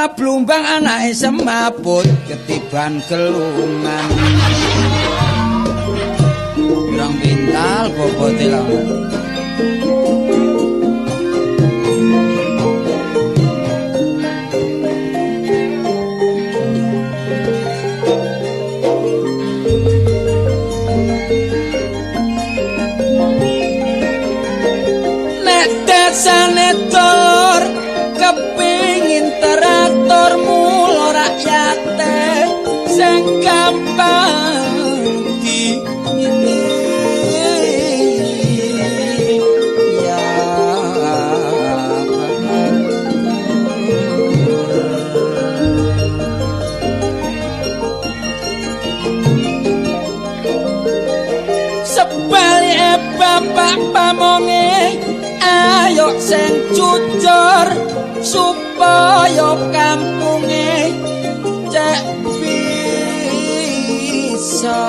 Bocah blumbang anake semaput ketiban gelungan. Pirang pintal bobote lamun. Nek desane tolor kepingin teratur mula rakyate sing gampang di ya. Sebalike bapak pamonge ayo sing jujur supaya kampunge cek bisa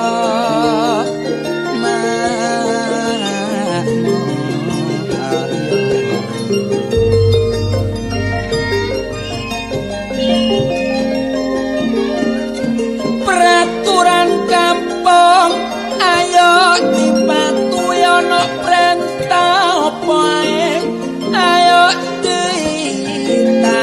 peraturan kampung ayo dipatuhi ana perintah apa ae ayo dita.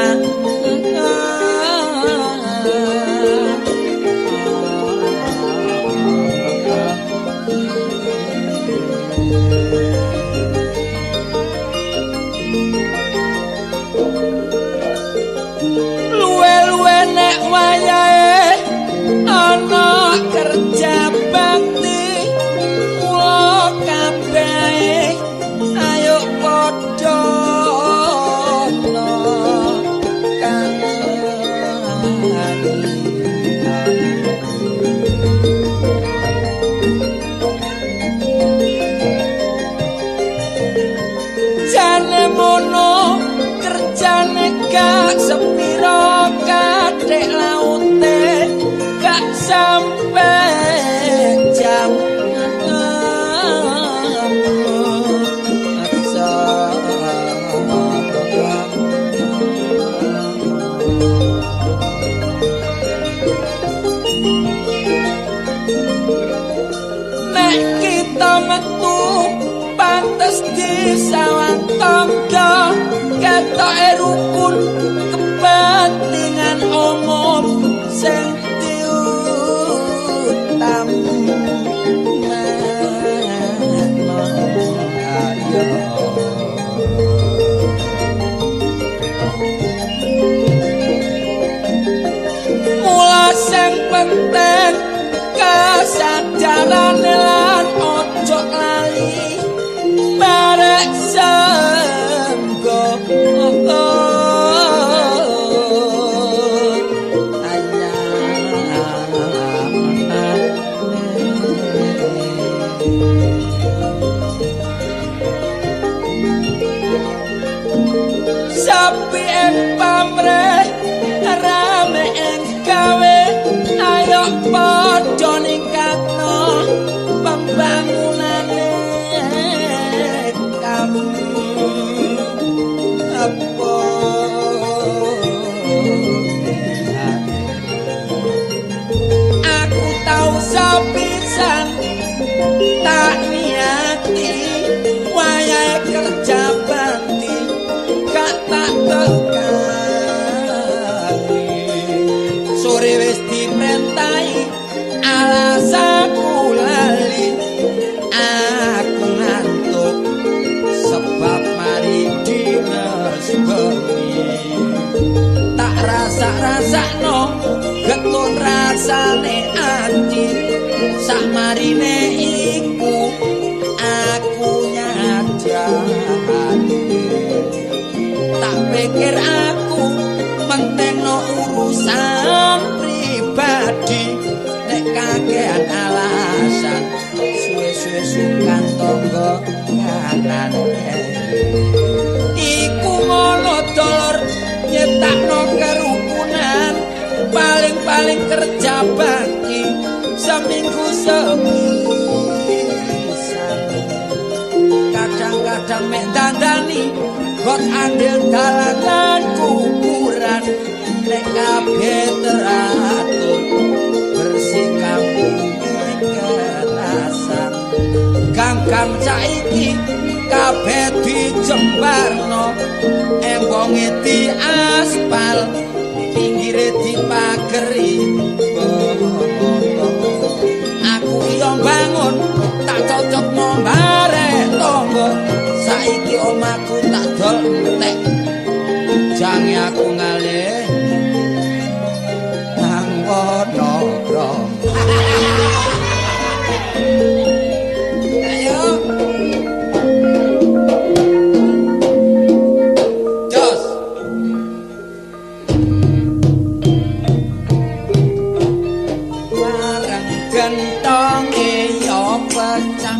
Luwe-luwe nek wayahe ana kerja bakti mula kabeh ayo padha jane mono kerjane gak sepiro kadek laute gak sampe jam nek kita metu pantes disawang tangga ketoke rukun kepentingan umum sing diutam. Mula sing penting kesadaran lan ojo lali barek senggo. Sapi ing pamrih rame ing gawe ayo padha ningkatno pembangunane kampung. Apa aku tau sepisan tak niati wayahe kerja bakti gak tak tekani. Sore wis diprentahi alasanku lali aku ngantuk sebab mari dinas bengi. Tak rasa-rasakno getun rasane ati sakmarine iku aku nyadari. Tak pikir aku pentingno urusan pribadi nek kakean alasan suwe-suwe sungkan tangga kanan. Iku ngono dolor nyetakno kerukunan paling-paling kerja bakti seminggu sepisan. Kadang-kadang mek dandani got andil dalan lan kuburan nek kabeh teratur, bersih kampunge kerasan. Gang-gang saiki kabeh dijembarno, embonge diaspal, pinggire dipageri. Aku iya bangun tak cocokno barek tangga, saiki omahku tak dol entek, jange aku ngalih nang Wonokromo. Ayo jos. Bareng gentonge ya pecah,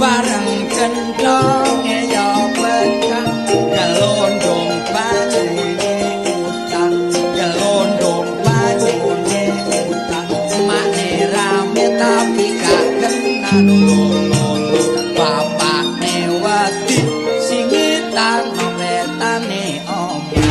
bareng gentonge ya pecah, gelondong bajune utang, gelondong bajune utang, makne rame tapi gak kenal. Lho bapakne wedi singitan wetane omah.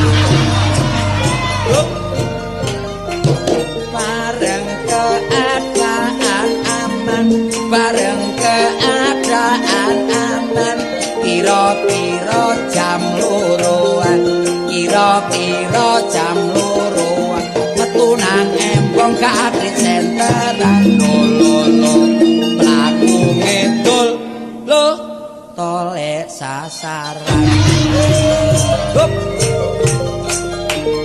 Bareng keadaan aman, bareng keadaan aman, kira-kira jam loroan, kira-kira jam loroan, metu nang embong gak atrit senteran. Lho lho mlaku ngidul lho tolek sasaran. Hup.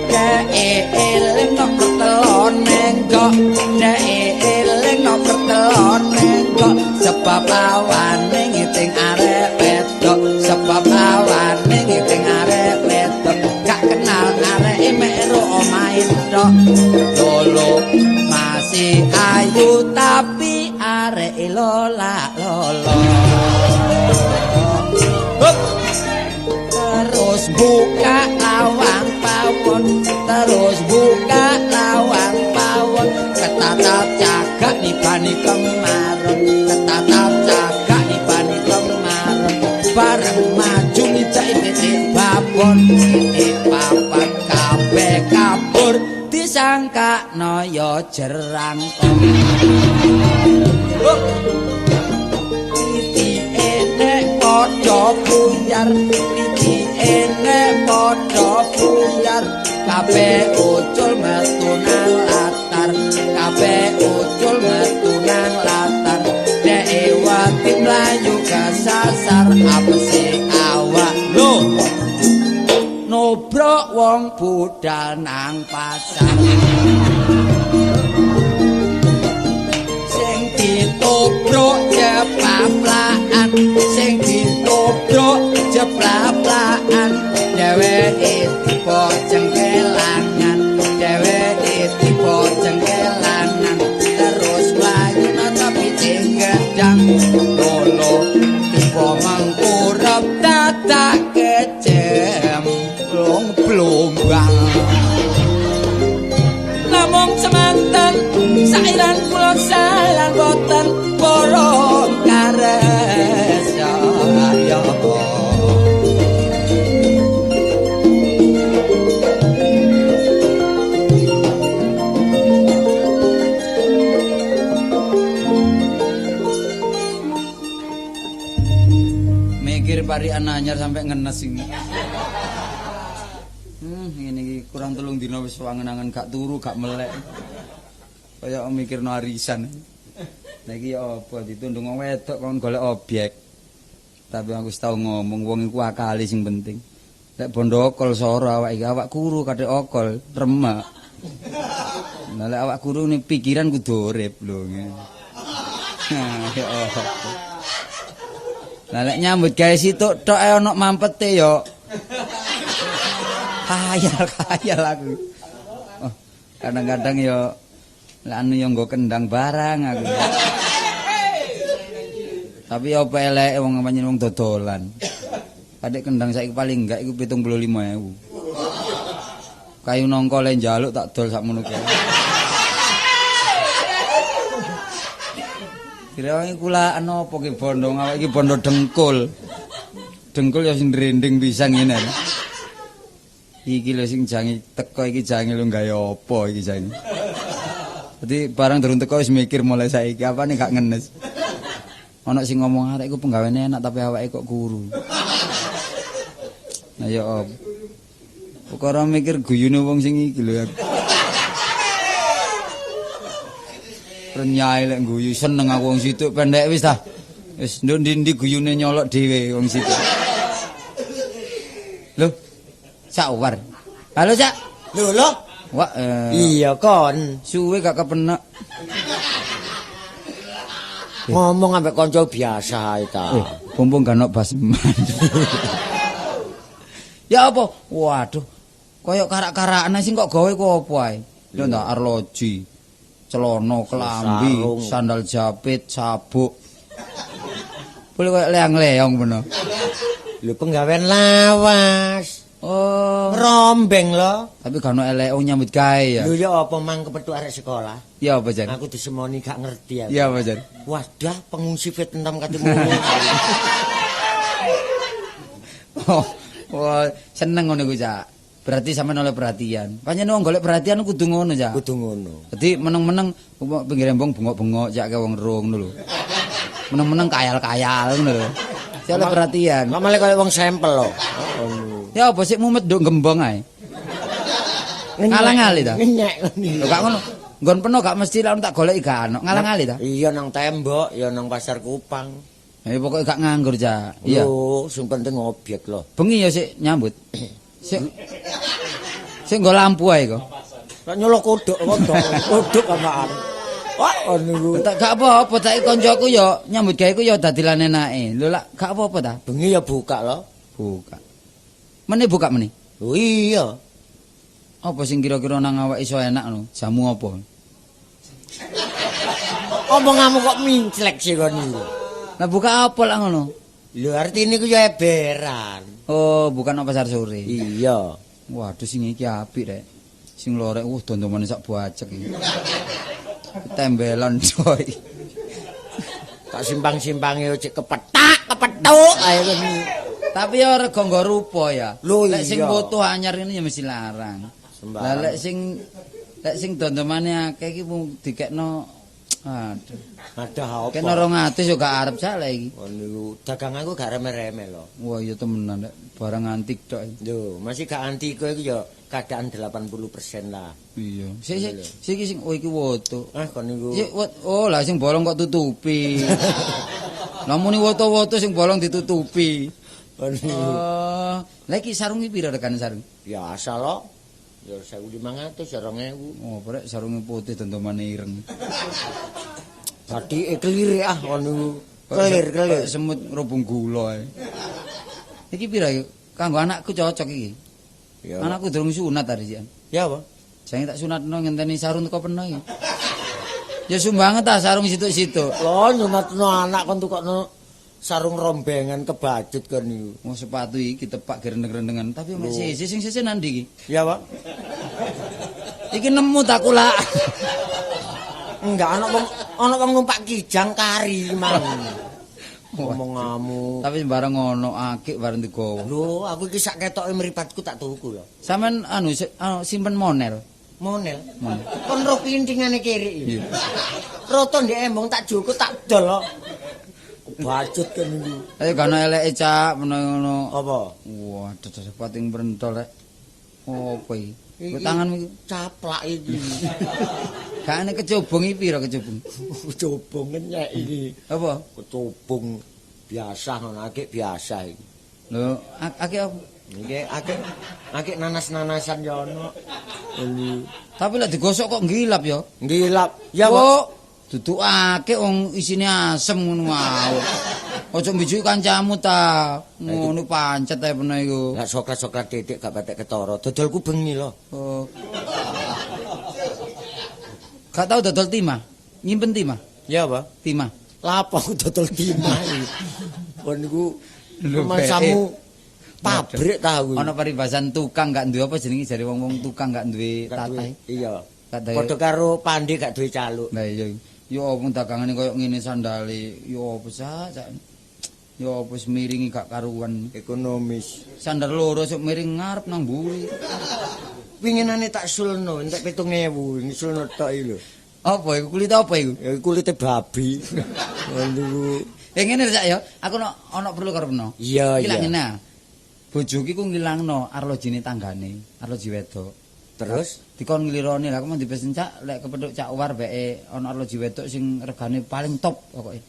Dek eling no pertelon nenggok, dek eling no pertelon nenggok, sebab awane ngiting arek wedok, sebab awane ngiting arek wedok, gak kenal arek mek ero omahe tok. Lolo masih ayu tapi arek lola lolo. Hup. Terus buka lawang pawon, terus buka lawang pawon, ketatap cagak nibani kemaron, ketatap cagak nibani kemaron, bareng maju ngijaki titik babon, titik papat kabeh kabur, disangka noyo jerangkong. Titike nek padha buyar, titike nek padha buyar, kabeh ucul metu nang latar, kabeh ucul metu nang latar, dheke wedi mlayu kesasar, apese awak lho nobrok wong budal nang pasar. Sing ditobrok jeplaplakan, sing ditobrok jeplaplakan, dheweke tiba cengkelangan, dheweke tiba cengkelangan, terus mlayu natapi gedang. Lolo tiba mangkurep dadak kecemplung blombang. Namung semanten sairan kula salan boten borong kares ya. Mikir parikan anyar sampai ngenes ini. Ngene iki kurang 3 dina wis wangen-angen gak turu, gak melek. Kaya mikirno arisan. Lah iki ya apa ditundung wong wedok kon golek objek. Tapi aku wis tau ngomong wong iku akali sing penting. Lek bondo okol soro awak iki, awak kuru kadek okol remek. Lah lek awak kuru ni pikiran kudu urip lho ngene. Ya apa. Lah lek nyambut gawe situk tok ae ana mampete ya. Khayal aku. Oh, kadang-kadang ya lek anu ya nggo kendang barang aku. Tapi apa eleke wong pancen wong dodolan. Kadek kendang saiki paling enggak iku 75.000. Kayu nangka le njaluk tak dol sakmono kae. Kira iki kulaan apa ki bondo awak iki bondo dengkul. Dengkul ya sing ndrending pisan ngene. Iki lho sing jangi teko iki jangi lho gawe apa iki jangi. Dadi barang durung teko wis mikir mulai saiki apane gak ngenes. Ana sing ngomong arek iku penggaweane enak tapi awake kok kuru. Nah ya apa. Perkara mikir guyune wong sing iki lho. Renyai lek guyu seneng aku wong situk pendek wis ta. Wis nduk ndi-ndi guyune nyolok dhewe wong situk. Lho. Cak War. Halo Cak. Lho lho. Wah, iya kon. Suwe gak kepenek. Ngomong ambek kanca biasa ae ta. Mumpung gak ono basman. Ya apa? Waduh. Koyok karak-karakane sing kok gawe ku apa ae? Lho ndak arloji, celana, kelambi, sandal japit, sabuk. Boleh koyok leang-leong bener. Lho penggawean lawas. Oh, rombeng lho. Tapi gak ono eleke nyambut gawe ya. Lho ya apa mang kepethuk arek sekolah? Ya apa jan? Aku disemoni gak ngerti aku. Ya apa jan? Wadah pengungsi Vietnam katimu. Oh, wah, seneng ngono iku, Cak. Berarti sampean oleh perhatian. Pancen wong golek perhatian kudu ngono, Cak. Kudu ngono. Dadi meneng-meneng pinggir embong bengok-bengok cak ke wong rung ngono lho. Meneng-meneng kayal-kayal ngono lho. Cak oleh perhatian. Kok malah koyo wong sampel lho. Ya apa sik mumet nduk gembong ae. Ngalang-ngali ta? Ngenyek ngene. Lho gak ngono. Nggon peno gak mesti lek tak goleki gak ono. Ngalang-ngali ta? Iya nang tembok, ya nang pasar Kupang. Ya pokoke gak nganggur, Cak. Iya. Lho, sing penting objek lho. Bengi ya sik nyambut. Sik sik nggo lampu ae kok. Kok nyolok kodhok kodhok, kodhok apaan. Wah, niku. Tak gak apa-apa, tak koncoku ya nyambut gawe ku ya dadi lan enake. Lho lak gak apa-apa ta? Bengi ya buka lho. Buka. Mene buka mene. Lho iya. Apa sing kira-kira nang awak iso enak ngono? Jamu apa? Omonganmu kok minclek sih kon niku. Lah buka apa lak ngono? Lho artine ku ya eberan. Oh, bukan pasar sore. Iya. Waduh sing iki apik rek. Sing lorek dondomane sak bacek iki. Tembelan coy. Tak simpang-simpange cek kepetak, kepethuk ae kon. Tapi ya rega nggo rupa ya. Lho lek sing foto anyar ngene ya mesti larang. Lah lek sing dondomane akeh iki mung dikekno aduh. Aduh apa? Kena 200 yo gak arep sak lek iki. Oh niku daganganku gak reme-reme lho. Wah iya temenan lek barang antik tok. Lho, masih gak antik iku ya keadaan 80% lah. Iya. Sik sik iki sing oh iki woto. Ah kon niku. Sik oh lah sing bolong kok tutupi. Lah muni woto-woto sing bolong ditutupi. Oh, lha iki sarung iki pira regane sarung? Biasa lho. Ya 1500, 2000. Oh, brek sarunge putih dondomane ireng. Batike klire ah kon niku. Kelir-kelir semut ngrubung gula ae. Iki pira iki? Kanggo anakku cocok iki. Ya. Anakku durung sunat tadi sian. Ya apa? Jange tak sunatno ngenteni sarung teko peno iki. Ya sumbanget ta sarung situk-situk. Lho nyunatno anak kon tukokno sarung rombengan kebacut kon niku. Oh sepatu iki tepak gerendeng-rendengan tapi mek sisi sing sisi nandi iki? Ya, Pak. Iki nemu tak kulak. Enggak ana wong numpak kijang kari mang. Omonganmu. Tapi bareng ono akik bareng digowo. Lho, aku iki sak ketoke mripatku tak tuku lho. Sampeyan anu simpen monel. Monel. Kon ro klintingane kiri iki. Iya. Roto ndek embong tak jukuk tak dol kok. Bacut kan niku. Ayo gak ono eleke Cak, menawa ngono. Apa? Waduh, pating brentol rek. Apa iki? Kok tanganmu iki caplak iki. Gak ana kecubung iki pira kecubung? Kecubung ngenyek iki. Apa? Kecubung biasa ngono akik biasa iki. Lho, akik apa? Iki akik akik nanas-nanasan ya ono. Tapi lek digosok kok ngilap ya? Ngilap. Ya, Pak. Duduk akik wong isine asem ngono wae. Aja mbijuki kancamu ta. Ngono pancet ae peno iku. Lah soklat-soklat titik gak patek ketara. Dodolku bengi lho. Oh. Gak tau dodol timah. Nyimpen timah. Ya apa? Timah. Lah apa aku dodol timah iki? Kon niku masamu pabrik ta kuwi. Ana paribasan tukang gak duwe apa jenenge jare wong-wong tukang gak duwe tatahe. Iya. Padha karo pandi gak duwe caluk. Lah iya. Yo apa dagangane koyo ngene sandale. Yo apa sak. Ya apa wis miringi gak karuan. Ekonomis. Sandar loro sok miring ngarep nang mburi. Winginane tak sulno entek 7.000, sulno tok iki lho. Apa iku kulit apa iku? Ya kulite babi. Niku. Ngene Cak ya, aku ono perlu karo peno. Iya, iya. Iki ngene. Bojoku ku ngilangno arlojine tanggane, arloji wedok. Terus dikon nglirone, lha aku mung dipesen Cak, lek kepethuk Cak War beke ana arloji wedok sing regane paling top pokoke.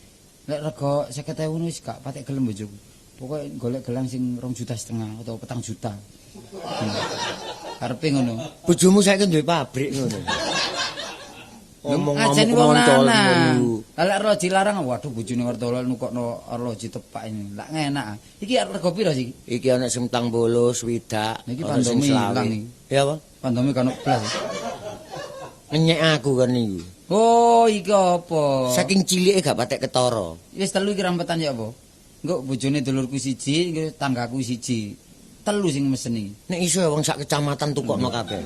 Lek rega 50.000 wis gak patek gelem bojoku. Pokoke golek gelang sing 2,5 juta atau 4 juta. Karepe ngono. Bojomu saiki duwe pabrik ngono. Ngomong-ngomong wong lanang. Lah lek arloji larang, waduh bojone wertolo nukokno arloji tepak ini. Lak enak. Iki rego piro sih? Iki ana sing 40, 60. Iki pandome ilang iki. Ya apa? Pandome kan blas. Ngenyek aku kan iki. Oh, iki apa? Saking cilike gak patek ketara. Wis telu iki rampetan ya apa? Engko bojone dulurku siji, tanggaku siji. Telu sing mesen iki. Nek iso ya wong sak kecamatan tukokno kabeh.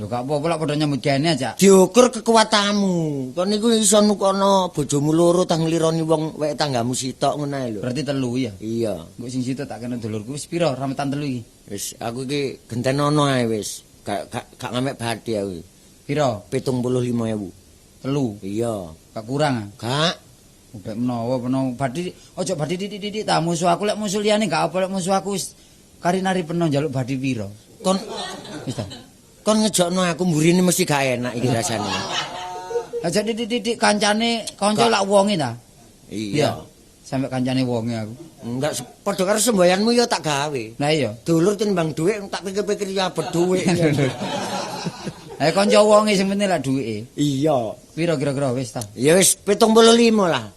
Lho gak apa-apa lak padha nyambut gaene aja. Diukur kekuatanmu. Kon niku iso nukono bojomu loro tang nglironi wong wek tanggamu sitok ngono ae lho. Berarti telu ya. Iya. Engko sing sitok tak kena dulurku wis pira rametan telu iki? Wis aku iki gentenono ae wis. Gak ngamek bathi aku. Pira? 75.000. Telu. Iya. Gak kurang ah? Gak. Mbek menawa menawa bathi aja bathi titik-titik ta musuh aku lek musuh liyane gak apa lek musuh aku wis kari nari peno njaluk bathi pira. Kon wis ta. Kon ngejokno aku mburine mesti gak enak iki rasane. Aja titik-titik kancane kanca lak wonge ta? Iya. Sampai kancane wonge aku. Enggak padha karo semboyanmu ya tak gawe. Lah iya. Dulur timbang dhuwit tak pikir-pikir ya abot dhuwit. Eh kanca wonge sing penting lak dhuwite. Iya. Piro kira-kira wis ta? Ya wis 75 lah.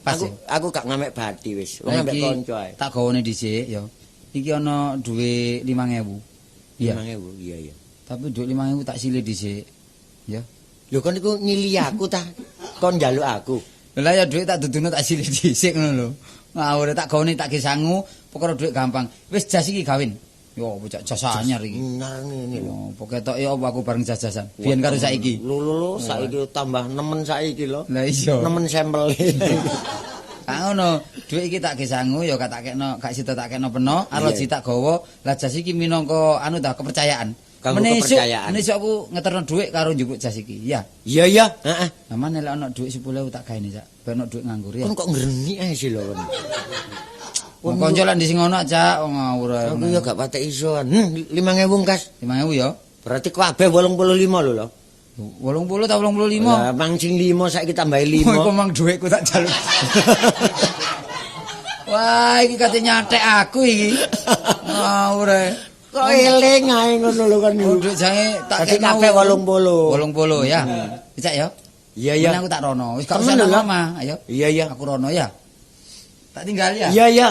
Aku gak ngamek bathi wis. Wong ambek kanca ae. Tak gawane dhisik ya. Iki ana dhuwit 5.000. Iya. 5.000. Iya iya. Tapi dhuwit 5.000 tak silih dhisik. Ya. Lho kon niku nyili aku ta? Kon njaluk aku. Lah ya dhuwit tak duduno tak silih dhisik ngono lho. Ngawur tak gawane tak ge sangu, perkara dhuwit gampang. Wis jas iki gawin. Yo apa cak jas anyar iki. Anyar ngene lho. Apa ketok ya apa aku bareng jas-jasan. Biyen karo saiki. Lho lho lho saiki tambah nemen saiki lho. Lah iya. Nemen sempel. Gak ngono, dhuwit iki tak ge sangu ya gak tak kekno, gak sida tak kekno peno, arloji tak gawa. Lah jas iki minangka anu ta kepercayaan. Kepercayaan. Menesuk aku ngeterno dhuwit karo njupuk jas iki. Iya. Iya iya, heeh. Lah mane lek ana dhuwit 10.000 tak gaene, Cak. Ben ana dhuwit nganggur ya. Kon kok ngrenik ae sih lho kon. Wong kanca lak ndek sing ono, Cak, wong ngawur ae. Aku ya gak patek iso. 5.000 kas. 5.000 ya. Berarti kabeh 85 lho lho. 80 ta 85? Lah mang sing 5 saiki tambahi 5. Iku mang dhuwitku tak jaluk. Wah, iki kate nyatek aku iki. Ngawur ae. Kok eling ae ngono lho kon. Dhuwit jange tak kekno kabeh 80. 80 ya. Cak ya. Iya iya. Aku tak rono. Wis gak usah nang omah, ayo. Iya iya. Aku rono ya. Tak tinggal ya. Iya iya.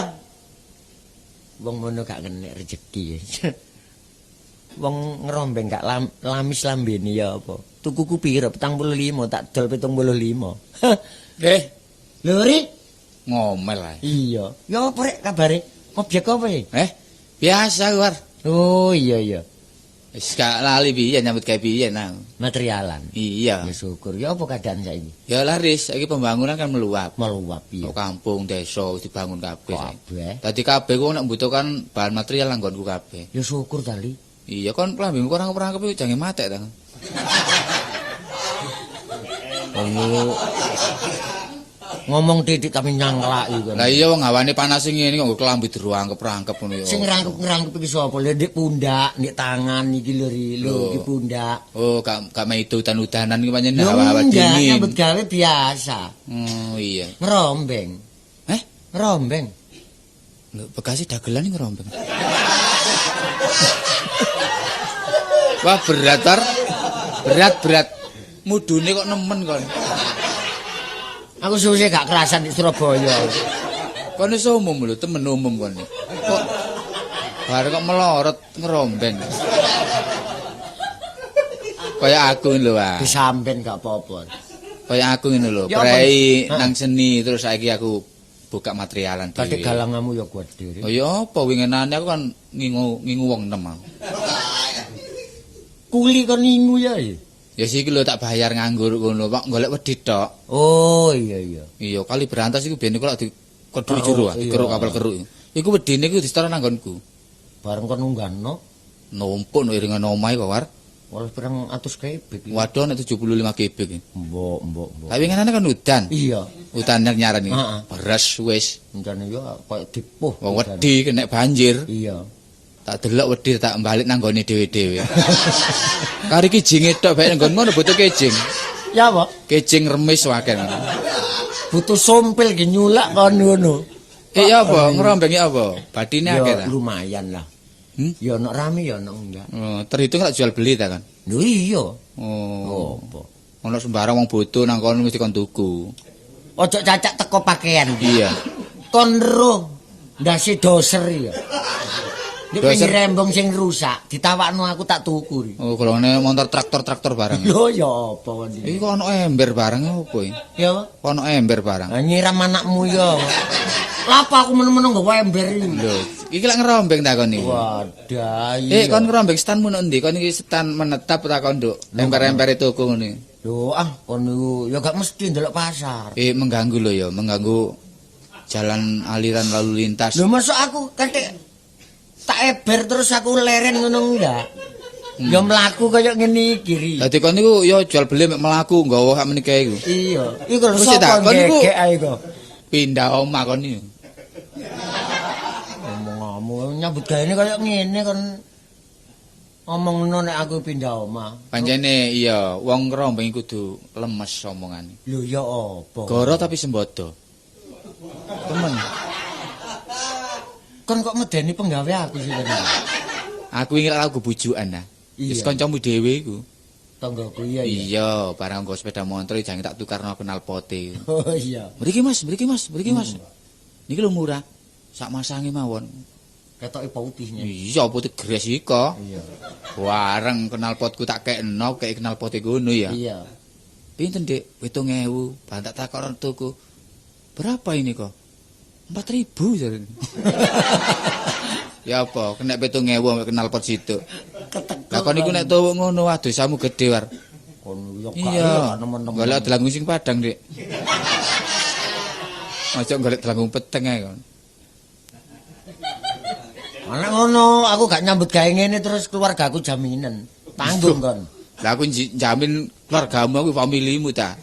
Wong ngono gak kenek rejeki. Wong ngerombeng gak lamis lambene ya apa. Tukuku piro? 45 tak dol 75. Eh. Lho Ri, ngomel ae. Iya. Ya apa rek kabare? Objek apa iki? Biasa war. Oh iya iya. Wis gak lali piye nyambut gawe piye nang. Materialan. Iya. Ya syukur. Ya apa keadaan saiki? Ya laris, saiki pembangunan kan meluap. Meluap iya. Kampung, desa dibangun kabeh saiki. Dadi kabeh ku nek mbutuhkan bahan material nggonku kabeh. Ya syukur ta Li. Iya kon klambimu kurang perangkep iku jange matek ta. Oh. Ngomong titik tapi nyangklaki kon. Lah iya wong hawane panas ngene kok nggo klambi diruangkep-rangkep ngono ya. Sing ngrangkep-ngrangkep iki sapa? Lho ndek pundak, ndek tangan iki lho Ri. Lho iki pundak. Oh, gak maido udan-udanan iki pancen hawa-hawa dingin. Nyambut gawe biasa. Oh iya. Ngerombeng. Eh? Ngerombeng. Lho bekase dagelan iki ngerombeng. Wah berat tar. Berat-berat. Mudune kok nemen kon. Aku suwe gak kerasan di Surabaya. Kon iso umum lho, temen umum kon. Kok bar kok melorot ngerombeng. Kaya aku lho, Pak. Disamben gak apa-apa. Kaya aku ngene lho, prei nang seni terus saiki aku buka materialan dhewe. Kadek galangamu ya gedhe. Oh ya apa winginane aku kan ngingu wong 6 aku. Kuli kon ngingu ya. Ya siki lho tak bayar nganggur ngono, Pak, golek wedhit tok. Oh iya iya. Iya, kali berantas iku ben iku lak Keduk jero, dikeruk kapal keruk. Iku wedine iku disetor nang nggonku. Bareng kon nunggahno, numpuk no iringan omahe kok war. Walah pirang atus kebek. Waduh nek 75 kebek. Mbok, mbok, mbok. Tapi ngenane kan udan. Iya. Udan nyaran iki. Beres wis. Encane yo koyo dipuh. Wong wedi kena banjir. Iya. Tak delok wedi tak balik nang nggone dhewe-dhewe. Kari kijinge tok bae nang nggonmu butuh kijing. Ya apa? Kijing remis wae. Butuh sompil ge nyulak kon ngono. Ya apa? Ngrombeng ya apa? Badine akeh ta? Lumayan lah. Ya ono rame ya ono enggak. Oh, terhitung lak jual beli ta kan? Lho iya. Oh. Apa? Ono sembarang wong bodoh nang kono mesti kon tuku. Ojo cacak teko pakaian. Iya. Kon roh ndase doser ya. Nek pinggir rembong sing rusak ditawakno aku tak tuku. Oh, golongane motor traktor-traktor barang. Lho ya apa kon iki? Iki kok ono ember barang apa iki? Ya apa? Kok ono ember barang. Lah nyiram anakmu ya. Lha apa aku men-men nggawa ember iki? Lho, iki lak ngerombeng ta kon iki. Wadah iya. Eh, kon ngerombeng standmu nang endi? Kon iki stand menetap ta kon nduk ember-embere tuku ngene. Lho ah, kon niku ya gak mesti ndelok pasar. Eh, mengganggu lho ya, mengganggu jalan aliran lalu lintas. Lho masuk aku ketik tak eber terus aku leren ngono enggak. Ya mlaku kaya ngene iki ri. Dadi kon niku ya jual beli mek mlaku nggawa sak menike iku. Iya. Iku lho sapa ngegek ae kok. Pindah omah kon niku. Omong-omong nyambut gaene kaya ngene kon omongno nek aku pindah omah. Pancene iya, wong ngrombeng kudu lemes omongane. Lho ya apa? Goro tapi sembodo. Temen. Kon kok medeni penggawe aku sih kan. Aku ingin lagu bujukan nah. Wis kancamu dhewe iku. Tanggaku iya iya. Iya, barang nggo sepeda motor jangan tak tukarno knalpote. Oh iya. Mriki Mas, mriki Mas, mriki Mas. Niki lho murah. Sak masange mawon. Ketoke putihnya. Iya, putih gres iko. Iya. Bareng knalpotku tak kekno, kek knalpote ngono ya. Iya. Pinten, Dik? 7.000. Barang tak takon tuku. Berapa ini kok? 4.000 jarene. Ya apa, kena 7.000 ambek knalpot situ. Ketek. Lah kon iku nek tuwuk ngono waduh samu gedhe war. Kon yo gak nemen-nemen. Golek delanggung sing padang, Dik. Ojo golek delanggung peteng ae kon. Ana ngono, aku gak nyambut gawe ngene terus keluargaku jaminan. Tanggung kon. Lah aku jamin keluargamu aku familimu ta.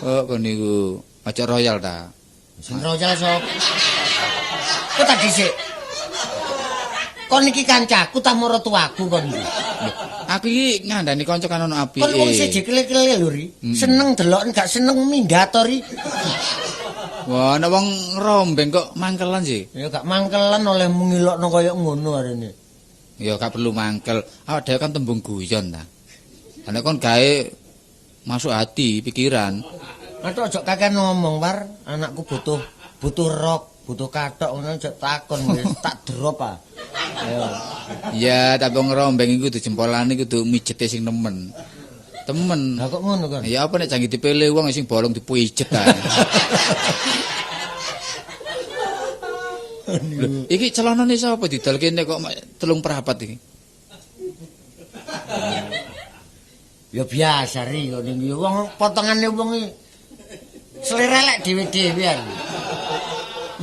Oh kon niku ojo royal ta. Sing royal sapa? Kok tak dhisik. Kon iki kancaku ta maratuaku kon iki. Aku iki ngandani kanca kan ono apike. Kon wong siji kele-kele lho ri. Seneng deloken gak seneng minggat to ri. Wah, ana wong ngrombeng kok mangkelan sih. Ya gak mangkelan oleh ngilokno kaya ngono arene. Ya gak perlu mangkel. Awak dhewe kan tembung guyon ta. Nek kon gawe masuk hati, pikiran. Atok aja kakean ngomong war, anakku butuh rok, butuh kathok ngono aja takon wis tak drop ah. Ayo. Ya, tapi ngrombeng iku kudu jempolane kudu mijete sing nemen. Temen. Lah kok ngono kan? Ya apa nek jange dipilih wong sing bolong dipijet ta. Lho, iki celanane sapa didol kene kok 3/4 iki? Ya biasa ri kok ning wong potongane wong iki selera lek dhewe-dhewe.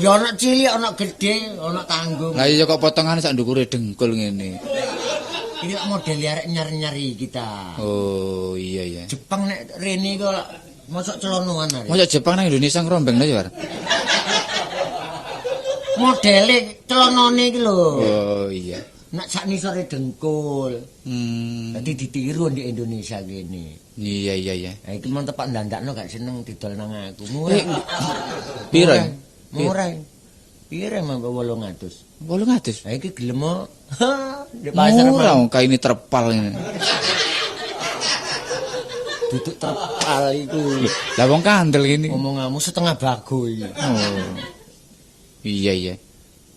Ya ana cilik, ana gedhe, ana tanggung. Lah iya kok potongane sak ndukure dengkul ngene. Iki lak model arek nyar-nyari kita. Oh iya iya. Jepang nek rene kok mosok celonoan arek. Mosok Jepang nang Indonesia ngrombeng lho ya, War. Modele celonone iki lho. Oh iya. Nek sak nisore dengkul. Dadi ditiru di Indonesia kene. Iya iya iya. Lah iki mon tepak ndandakno gak seneng didol nang aku. Murah. Piro? Murah. Piro mangko 800? 800. Lah iki gelem kok. Di pasar murah wong kaine terpal ngene. Duduk terpal iku. Lah wong kandel ngene. Omonganmu setengah bago iki. Oh. Iya iya.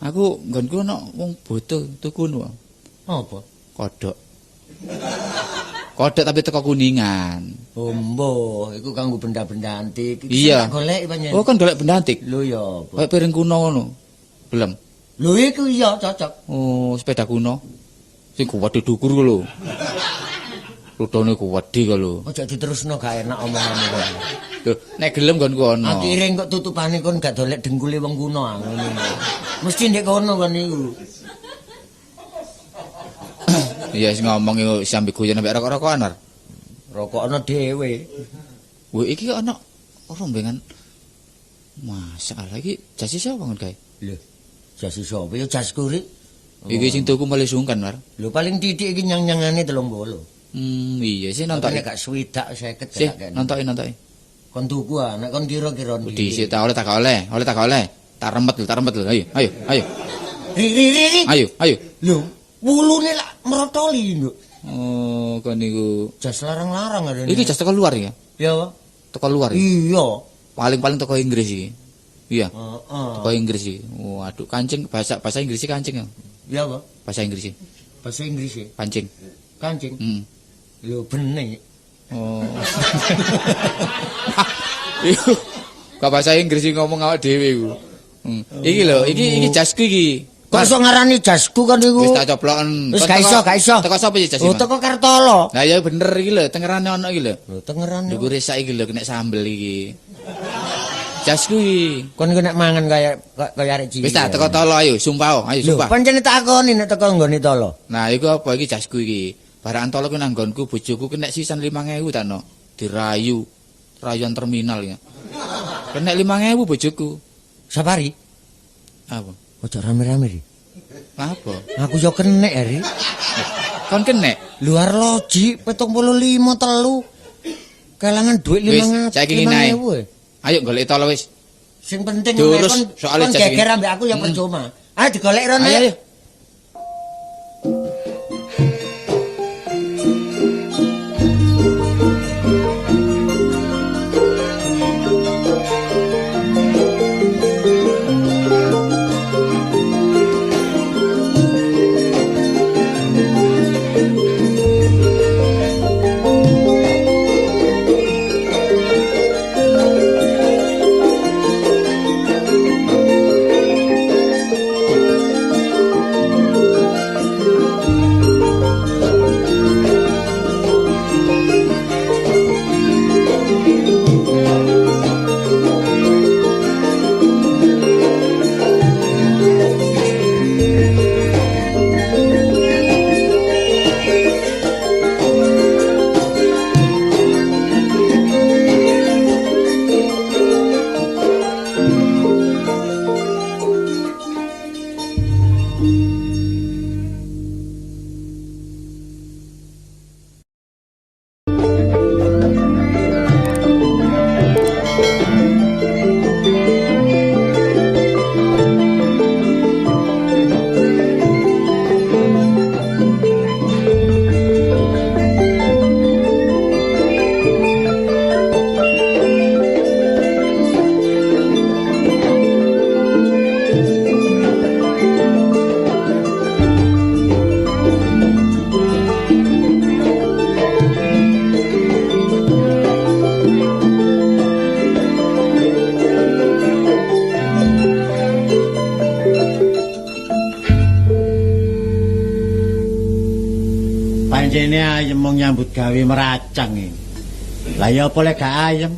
Aku nggonku ana wong butuh tuku nu. Apa? Kodhok. Kodhok tapi teko Kuningan. Oh, mboh, iku kanggo benda-benda antik. Iki iya. Golek pancen. Oh, kan golek benda antik. Lho ya apa? Kayak piring kuno ngono. Belum. Lho iku iya cocok. Oh, sepeda kuno. Sing kuwat dhukur lho. Rutone kuwedhi kok lho. Ojo diterusno gak enak omonganmu kok. Lho, nek gelem nggonku ana. Akhire kok tutupane kon gak dolek dengkule wong kuno ah ngono. Mesti ndek kono kon niku. Iya wis ngomong iku sampe guyon ambek rokok-rokokan ar. Rokokno dhewe. Wah, iki kok ana rombengan. Masalah iki jas sapa ngon gawe? Lho, jas sapa ya jasku rik. Iki sing tuku mulai sungkan, War. Lho paling titik iki nyang-nyangane 30. Iya sih nontoki. Nek gak swidak 50 gak kene. Nontoki. Kon tuku ah, nek kon kira-kira ndi. Dhisik ta oleh tak oleh, oleh tak oleh. Tak remet lho, tak remet lho. Ayo, ayo, ayo. Ri. Ayo, ayo. Lho, wulune lak mrotoli, Nduk. Oh, kon niku jas larang-larang arene. Iki jas teko luar ya? Iya, Pak. Teko luar. Iya. Paling-paling teko Inggris iki. Iya. Heeh. Teko Inggris iki. Waduh, kancing bahasa Inggris kancing ya. Iya, Pak. Bahasa Inggris. Bahasa Inggris. Pancing. Kancing. Heeh. Lho bening. Oh. Iku kok bahasa Inggris ngomong awak dhewe iku. Iki lho, iki jasku iki. Kok iso ngarani jasku kan iku? Wis tak coploken. Wis gak iso, gak iso. Teko sapa iki jas iki? Oh, teko Kartolo. Lah ya bener iki lho, tengerane ono iki lho. Lho, tengerane. Dhuwure sak iki lho kena sambel iki. Jasku iki. Kon iku nek mangan kaya kaya arek cilik. Wis tak teko tolo ayo, sumpah, ayo sumpah. Lho, pancen tak akoni nek teko nggone tolo. Nah, iku apa iki jasku iki? Barang tolo ku nang nggonku bojoku kena sisan 5000 tak no. Dirayu. Rayuan terminal ya. Kena 5000 bojoku. Safari. Apa? Ojo rame-rame ri. Apa? Aku yo kenek ri. Kon kenek? Luar loji 75 telu. Kelangan dhuwit 500. Saiki ngene ae. Ayo golek tolo wis. Sing penting kon geger ambek aku ya percuma. Ayo digolek rono. Ayo. Pancene ayem mung nyambut gawe meracang iki. Lah ya apa lek gak ayem?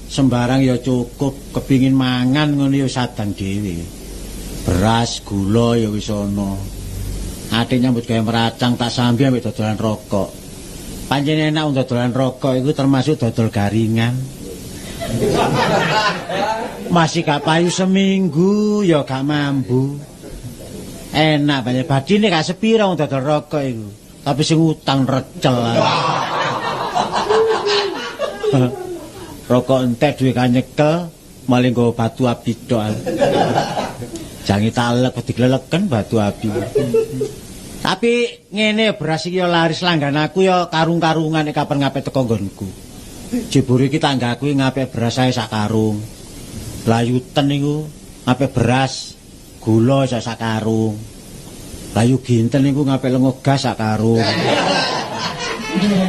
Sembarang ya cukup, kepingin mangan ngono ya sadang dhewe. Beras, gula ya wis ana. Ate nyambut gawe meracang tak sambi ambek dodolan rokok. Pancene enak wong dodolan rokok iku termasuk dodol garingan. Masih gak payu seminggu ya gak mambu. Enak banyak badine gak sepira wong dodol rokok iku. Tapi sing utang recel. Rokok entek duwe kanyekel, maling nggo batu api tok. Jange talek digleleken batu api. Tapi ngene beras iki ya laris langgan aku ya karung-karungan nek kapan ngape teko nggonku. Jebure iki tanggaku ngape beras ae sak karung. Layuten niku ngape beras, gula sak karung. Layu ginten niku ngape lengo gas sak karung.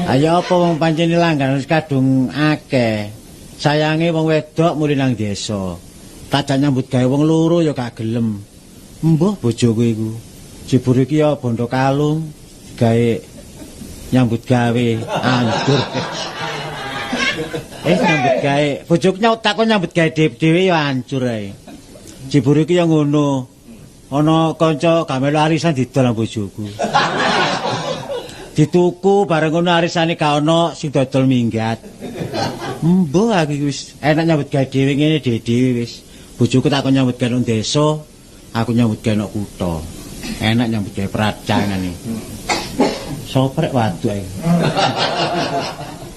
Ayo apa wong pancene langganan wis kadung akeh. Sayange wong wedok muli nang desa. Tajak nyambut gawe wong loro ya gak gelem. Mbuh bojoku iku. Jebur iki ya bondo kalung gawe Nyambut gawe anggur. Nyambut gawe. Bojoku takon nyambut gawe dhewe-dhewe ya hancur ae. Jebur iki ya ngono. Ana kanca gak melu arisan didol nang bojoku. Dituku bareng ngono arisane gak ana sing dodol minggat. Embuh aku iki wis enak nyambut gawe dhewe ngene dhewe-dhewe wis. Bojoku takon nyambut gawe nang desa, aku nyambut gawe nang kutha. Enak nyambut gawe peracangan iki. Soprek waduk ae.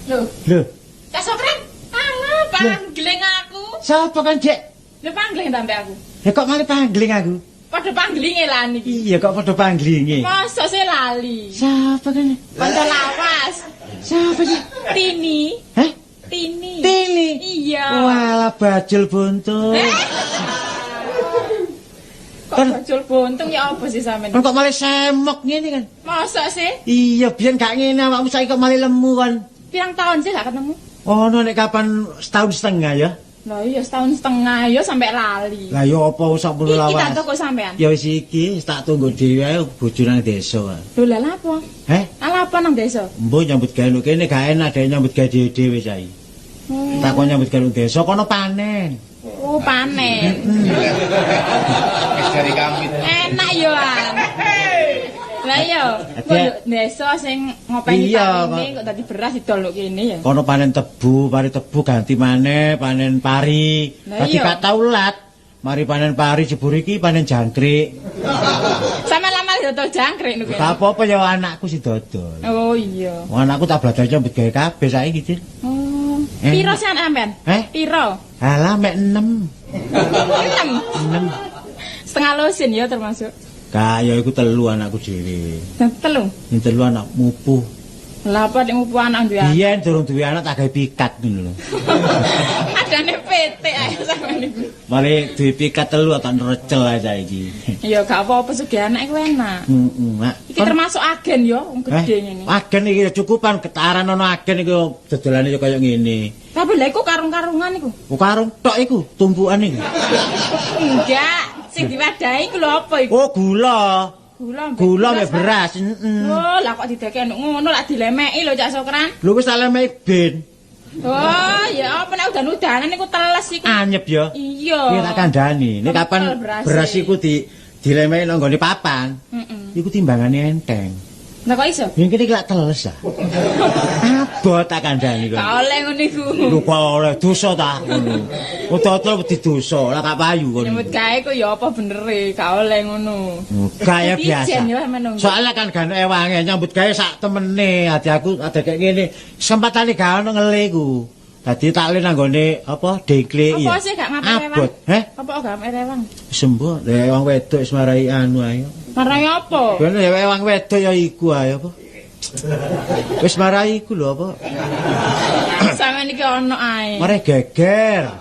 Lho. Lho. Cak Sokran, alah pangling aku. Sapa kan, Cek? Lho pangling ta mbek aku. Ya kok malah pangling aku? Padha panglinge lan iki. Iya kok padha panglinge. Mosok sih lali. Sapa kan? Kanca lawas. Sapa sih? Tini. Heh? Tini. Tini. Iya. Walah bajul buntung. Kok bajul buntung ya apa sih sampean? Kan kok malah semok ngene kan? Mosok sih? Iya, biyen gak ngene awakmu saiki kok malah lemu kan. Pirang tahun sih gak ketemu? Oh, nek kapan 1,5 tahun ya? Lah iya 1,5 tahun ya sampe lali. Lah ya apa sak perlu lawas. Iki tak toko sampean. Ya wis iki tak tunggu dhewe ae bojo nang desa. Lho lha apa? Heh? Ala apa nang desa? Mbok nyambut gawe lho kene gak enak dhewe nyambut gawe dhewe-dhewe saiki. Tak kon nyambut gawe desa kono panen. Oh, panen. Wis dari kambing. Enak yo an. Lah iya, kok desa sing ngopeni panene kok dadi beras didol lho kene ya. Kono panen tebu, pari tebu ganti maneh, panen pari. Dadi gak tau lat. Mari panen pari jebur iki panen jangkrik. Sampe lama dodol jangkrik niku. Gak apa-apa ya anakku sing dodol. Oh iya. Wong anakku tak belajar nyambut gawe kabeh saiki, Cil. Oh. Piro sih anak sampean? Piro? Alah mek 6. 6. Setengah lusin ya termasuk. Kaya iku 3 anakku dhewe. 3? Sing 3 anak mupuh. Lha apa nek mupuh anak duwe anak? Biyen durung duwe anak tak gawe pikat ngono lho. Adane PT ae sampean niku. Mari duwe pikat 3 tak recel ae saiki. Ya gak apa-apa sugih anak iku enak. Heeh. Iki termasuk agen ya wong gedhe ngene. Agen iki ya cukupan getaran ana agen iku dodolane ya kaya ngene. Tapi lha iku karung-karungan iku. Oh karung tok iku tumpukan iku. Enggak. Sing diwadahi iku lho apa iku? Oh, gula. Gula mbek beras. Heeh. Oh, lah kok didekek ngono lak dilemeki lho Cak Sokran. Lho wis tak lemeki ben. Oh, ya apa nek udan-udanan iku teles iku. Anyep ya. Iya. Iki tak kandhani. Nek kapan beras iku dilemeki nang nggone papan. Heeh. Iku timbangane enteng. Lah kok iso? Yen kene iki lak teles ah. Abot tak kandhani kok. Gak oleh ngono iku. Lho kok oleh dosa ta ngono. Utoto wedi dosa, lah gak payu kono. Nyambut gawe ku ya apa benere, gak oleh ngono. Kaya biasa. Soalnya kan gak ewange nyambut gawe sak temene, ati aku ada kayak ngene. Kesempatane gak ono ngele iku. Dadi tak le nang nggone apa dengkle iya. Apa sih gak ngapik rewang? Heh? Apa gak ngapik rewang? Sembuh, lek wong wedok wis marai anu ae. Marai apa? Ben lek wong wedok ya iku ae apa. Wis marai iku lho apa? Sampeyan iki ono ae. Marai geger.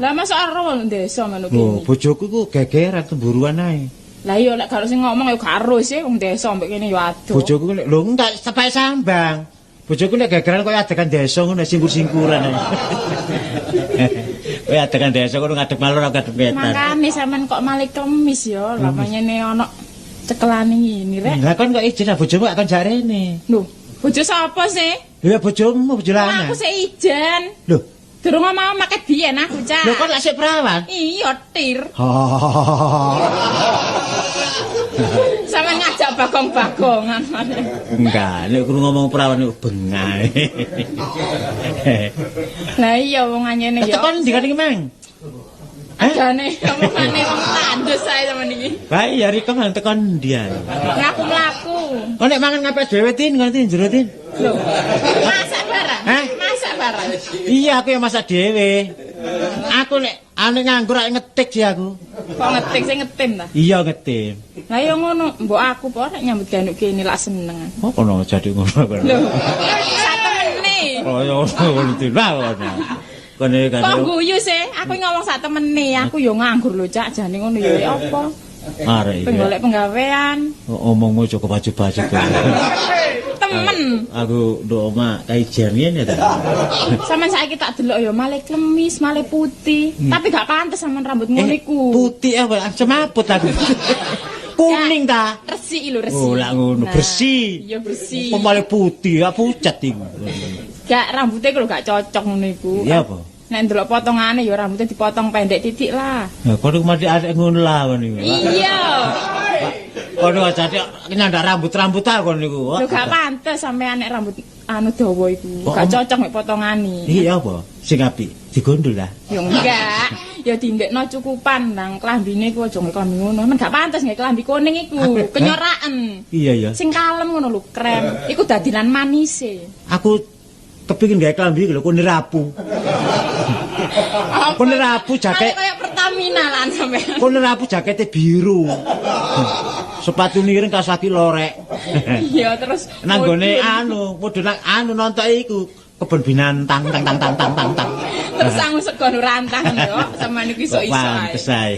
Lah masa ero wong desa ngono ki. Oh, bojoku ku gegeran temburuan ae. Lah iya lek gak sing ngomong ya gak ero sih wong desa mbek kene ya adoh. Bojoku lek lho enggak tepake sambang. Bojoku nek gegeran koyo adegan desa ngono singkur-singkuran ae. Koyo adegan desa ngono ngadeg malor ngadeg wetan. Makane sampean kok malih kemis ya, lha panyene ono cekelane ngene rek. Lah kon kok ijen bojomu gak kon jarene. Lho, bojo sapa sih? Lho ya bojomu, bojo lanang. Aku sik ijen. Lho, durung mau make biyen aku, Cak. Lho kon lak sik perawan? Iya, tir. Sampeyan ngajak bagong-bagongan. Enggak, nek kudu ngomong perawan iku bengae. Lah iya wong anyene ya. Tekan ndi kan iki, Mang? Ajane omongane wong tandus ae sampeyan iki. Bae ya Riko mang tekan ndi ae. Mlaku-mlaku. Kok nek mangan ngapes dhewe Tin, ngono Tin jero Tin. Lho. Masak barang. Heh? Masak barang. Iya, aku yang masak dhewe. Aku nek ane nganggur ak ngetik sih aku. Kok ngetik sing ngetim ta? Iya ngetim. Lah ya ngono, mbok aku po nek nyambut gawe kene lak seneng. Oh kono jadi ngono kono. Lho, satemene. Oh ya ngono Tin. Lah kono. Kene kan. Kok guyu sih? Aku ngomong satemene, aku ya nganggur lho Cak, jane ngono ya apa? Arek iki. Golek penggawean. Omongmu cukup baju-baju. Temen. Aku nduk omah kaijen ngene ta. Sampeyan saiki tak delok ya malih klemis, malih putih. Tapi gak pantes sampean rambut ngono iku. Putih apa semaput aku. Kuning ta? Resik lho, resik. Oh, lak ngono, bersih. Iya, bersih. Pemale putih, gak pucet iku. Gak rambutnya lho gak cocok ngono iku. Iya apa? Nek ndelok potongane ya rambutnya dipotong pendek titik lah. Ya kono mati arek ngono lah kono iku. Iya. Kono aja nyandak rambut-rambut ta kono niku. Lho gak pantes sampean nek rambut anu dawa iku. Gak cocok mek potongane. Iya apa? Sing apik digondol lah. Ya enggak. Ya dindekno cukupan nang klambine iku aja nggih klambi ngono. Men gak pantes nggih klambi kuning iku, kenyoraken. Iya ya. Sing kalem ngono lho, krem. Iku dadilan manise. Aku kepingin gawe klambi iku lho kuning rapu. Kuning rapu jaket kaya Pertamina lan sampean. Kuning rapu jakete biru. Sepatu ireng kaos kaki lorek. Iya terus nang gone anu, padha nang anu nontok iku kebon binatang tang tang tang tang tang tang. Terus sangu sego rantang yo sampean iku iso-iso ae. Pantes ae.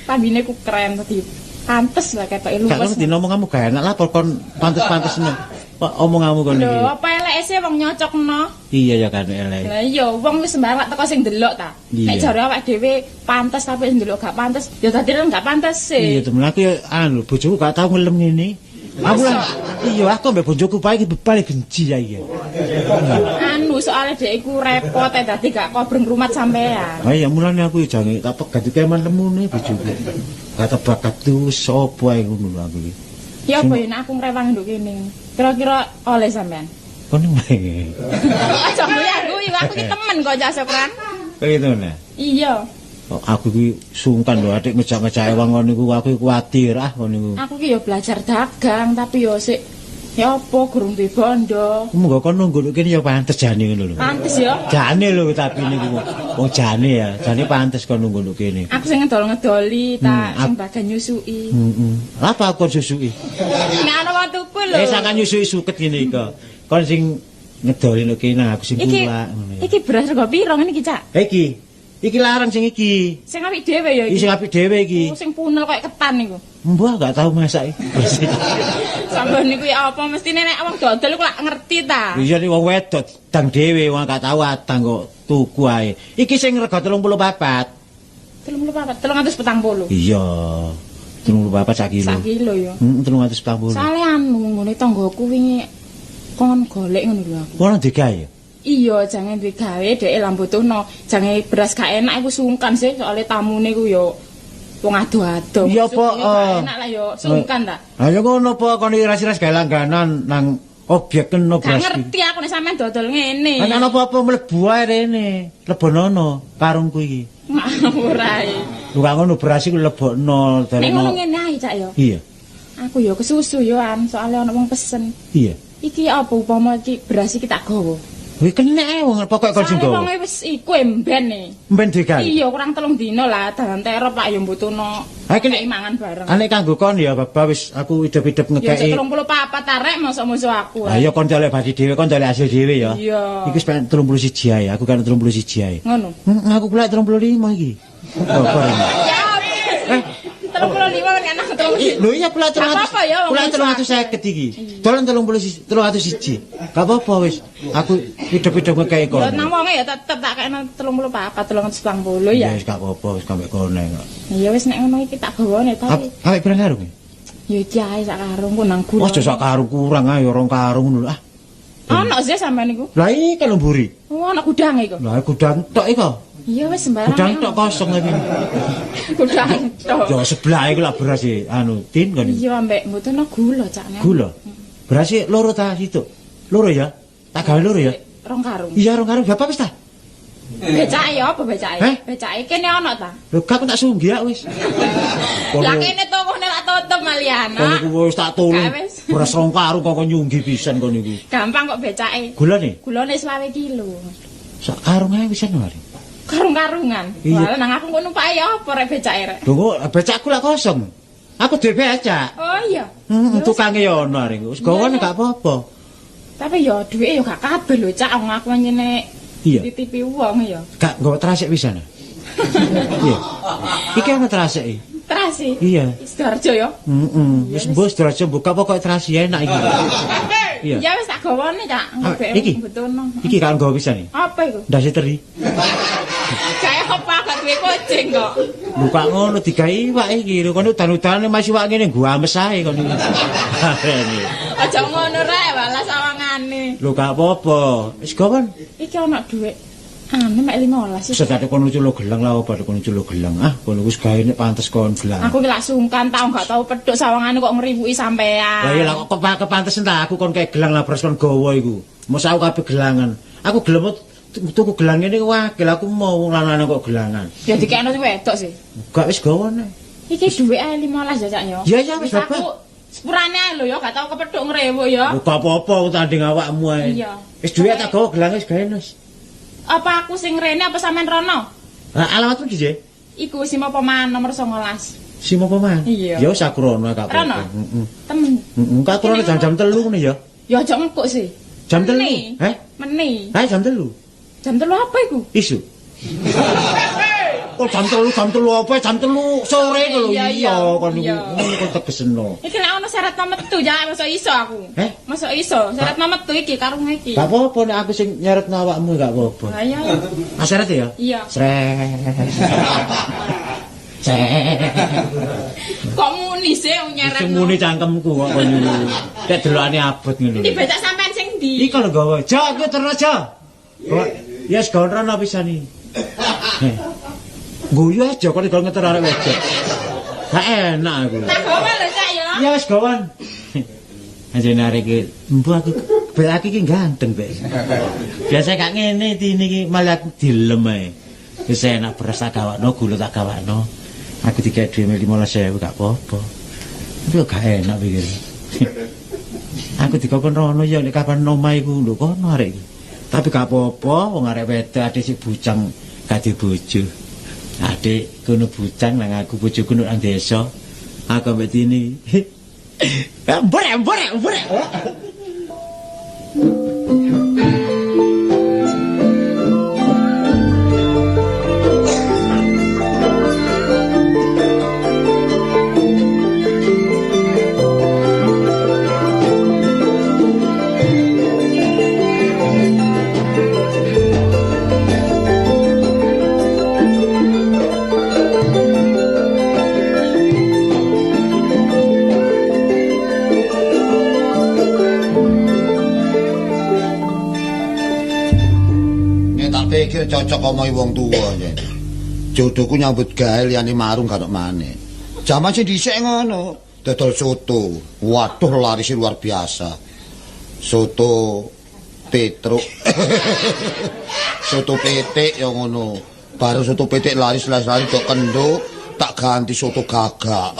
Klambine ku krem tadi. Pantes lah ketoke luwes. Gak ngerti ngomong kamu gak enak lah kon pantes-pantesno. Kok omonganmu kon iki. Lho, apa eleke sih wong nyocokno? Iya ya kan eleke. Lah iya, wong wis sembarang teko sing ndelok ta. Nek jare awake dhewe pantes tapi sing ndelok gak pantes, ya dadi gak pantes sih. Iya, temen aku ya anu bojoku gak tau ngelem ngene. Aku lah iya aku mbek bojoku pae iki paling benci ya iki. Anu soalnya dhek iku repot dadi gak kobreng rumat sampean. Ha iya mulane aku jange tak pegat keman lemune bojoku. Gak tebakat tuh sapa ae ngono aku iki. Ya apa yen aku ngrewangi nduk kene. Kira-kira oleh sampean. Kono wae. Aja guyu, aku iki temen kok Cak Sokran. Kaya ngono. Iya. Kok aku iki sungkan lho atik ngejak-ngejake wong ngono iku aku kuwatir ah ngono iku. Aku ki ya belajar dagang tapi ya sik ya apa gurung duwe bondo. Monggo kon nunggu nduk kene ya pantes jane ngono lho. Pantes ya. Jane lho tapi niku wong jane ya, jane pantes kon nunggu nduk kene. Aku sing ngedol-ngedoli ta sing bagian nyusuki. Heeh. Lha apa aku nyusuki? Nek ana wong tuku lho. Sangan nyusuki suket ngene iki. Kon sing ngedoli nduk kene aku sing kulak ngono. Iki beras rego piro ngene iki, Cak? Iki. Iki larang sing iki. Sing apik dhewe ya iki. Iki sing apik dhewe iki. Oh, sing punel koyo ketan niku. Mbah gak tau masak iki. Sampeyan niku ya apa mestine nek wong dodol iku lak ngerti ta. Iya nek wong wedok dang dhewe wong gak tau adang kok tuku ae. Iki sing rega 34. 34, 340. Iya. 34 sak kilo. Sak kilo ya. Heeh, 340. Sale anu nggone tanggoku wingi kon golek ngono lho aku. Kono digawe. Iya, jangan duwe gawe dheke lah mbutuhno. Jange beras gak enak iku sungkan sih soalnya tamune iku ya wong ado-ado. Iya apa enak lah ya sungkan ta. Ha ya ngono apa kon iras-iras gawe langganan nang objek kena beras. Gak ngerti aku nek sampean dodol ngene. Ana apa-apa mlebu ae rene. Lebonono karungku iki. Ora ae. Lho gak ngono beras iku lebokno dereno. Nek ngono ngene ae Cak ya. Iya. Aku ya kesusu ya an soalnya ana wong pesen. Iya. Iki apa upama iki beras iki tak gawa. Wih kena ae wong pokoke kon sing gawa. Wong wis iku emben e. Emben digawe. Iya kurang 3 dina lah dalan terop lak ya mbutuhno. Ha iki mangan bareng. Nek kanggo kon ya babah wis aku idep-idep ngekeki. Ya 34 tarek mosok-mosok aku. Ha iya kon dolek badi dhewe kon dolek hasil dhewe ya. Iya. Iki wis 31 ae, aku kan 31 ae. Ngono. Heeh aku kulak 35 iki. Apa ini? Ya. 35 kan enak 35. Lho iya kula 300. Kula 350 iki. Dolen 31 301. Gak apa-apa wis. Aku hidup-hidup ngekeki kono. Ya nang wonge ya tetep tak kekno 34 340 ya. Wis gak apa-apa wis sampe kono kok. Ya wis nek ngono iki tak gawane tapi. Awake pirang karung? Ya iki ae sak karung ku nang gula. Aja sak karung kurang ae rong karung ngono lho ah. Ono sih sampean niku. Lah iki kan mburi. Oh ono gudange iku. Lah gudang tok iku. Iya wis sembarang. Gudang tok kosong iki. Gudang tok. Ya sebelah iku lah beras e anu tin kan. Iya ambek mboten gula Cak. Gula. Beras e loro ta situ. Loro ya? Tak gawe loro ya? Rong karung. Iya rong karung. Bapak wis ta? Becake apa becake? Becake kene ono ta? Lho gak aku tak sunggi ya wis. Lah kene tokone lak tutup malian. Kono ku wis tak tulung. Beras rong karung kok nyunggi pisan kono iku. Gampang kok becake. Gulane? Gulane 25 kilo. Sak karung ae wisan mari. Karung-karungan. Walah nang aku kok numpake ya apa rek becake rek. Lho kok becakku lak kosong. Aku duwe becak. Oh iya. Heeh, tukange ya ono arek. Wis gawane gak apa-apa. Tapi ya duwike ya gak kabeh lho Cak, wong aku nyene titipi wong ya. Gak nggawa trasek pisan. Iya. Iki ana trasek iki. Terasi? Iya. Sidoarjo ya? Heeh. Wis mbok Sidoarjo buka pokoke terasi enak iki. Iya. Ya wis tak gawane, Cak. Iki. Mbutuhno. Iki kan nggawa pisan iki. Apa iku? Ndase teri. Kayak apa gak duwe kucing kok. Lho kok ngono digawe iwak iki. Lho kono udan-udane masih iwak ngene guames ae kono. Aja ngono rek, walah sawangane. Lho gak apa-apa. Wis gawan. Iki ana dhuwit. Ane mek 15. Sedate kono culo gelang lah apa kono culo gelang. Ah, kono wis gawe nek pantes kon gelang. Aku ki lak sungkan tau gak tau pedhok sawangane kok ngriwuki sampean. Lah iya lah kok kepantesen ta aku kon kae gelang lah beras kon gawa iku. Mosok aku kabeh gelangan. Aku gelem tuku gelang ngene wakil aku mau wong lanang kok gelangan. Ya dikekno sing wedok sih. Gak wis gawa nek. Iki dhuwit ae 15 ya Cak ya. Ya ya wis aku sepurane ae lho ya gak tau kepethuk ngrewuk ya. Lho gak apa-apa tanding awakmu ae. Iya. Wis dhuwit tak gawa gelange wis gawe wis. Apa aku sing rene apa sampean rono? Lah alamatmu ndi, Jek? Iku Simo Poman nomor 19. Simo Poman? Iya. Ya wis aku rono gak apa-apa. Heeh. Temen. Heeh, aku rono jam-jam 3 ngono ya. Ya aja engkuk sih. Jam 3. Heh? Meni. Ha jam 3. Jam 3 apa iku? Isu. Kok jam 3, jam 3 apa? Jam 3 sore iku lho. Iya, kon niku ngono kok tegesno. Iki nek ono syarat metu ya mosok iso aku. Heh? Mosok iso, syarat metu iki karunge iki. Gak apa-apa nek aku sing nyeretno awakmu gak apa-apa. Lah iya. Ah syarat ya? Iya. Sret. Sret. Kok muni sih wong nyeretno? Sing muni cangkemku kok kon niku. Nek delokane abot ngono. Iki becak sampean sing ndi? Iki lho gawa. Jo, aku terus jo. Ya wis gawe rono pisan iki. Guyu aja kok nek ngeter arek wedok. Gak enak aku. Tak gawa lho Cak ya. Ya wis gawan. Anjene arek iki, mbuh aku bel aku iki ganteng, Bek. Biasa gak ngene tini iki malah aku dilem ae. Wis enak beras tak gawakno, gula tak gawakno. Aku dikek dhuwit 15.000 gak apa-apa. Tapi kok gak enak pikir. Aku dikokon rono ya nek kapan omah iku lho kono arek iki. Tapi gak apa-apa wong arek wedok adek sik bujang gak di bojo. Adik kono bujang nang aku bojoku nang desa. Aku ambek Tini. Embrek embrek embrek. Pikir cocok omongi wong tuwa jen. Jodohku nyambut gawe liyane marung gak maneh. Jaman sing dhisik ngono, dodol soto. Waduh laris luar biasa. Soto petruk. Soto pitik ya ngono. Baru soto pitik laris-laris tok kenduk, tak ganti soto gagak.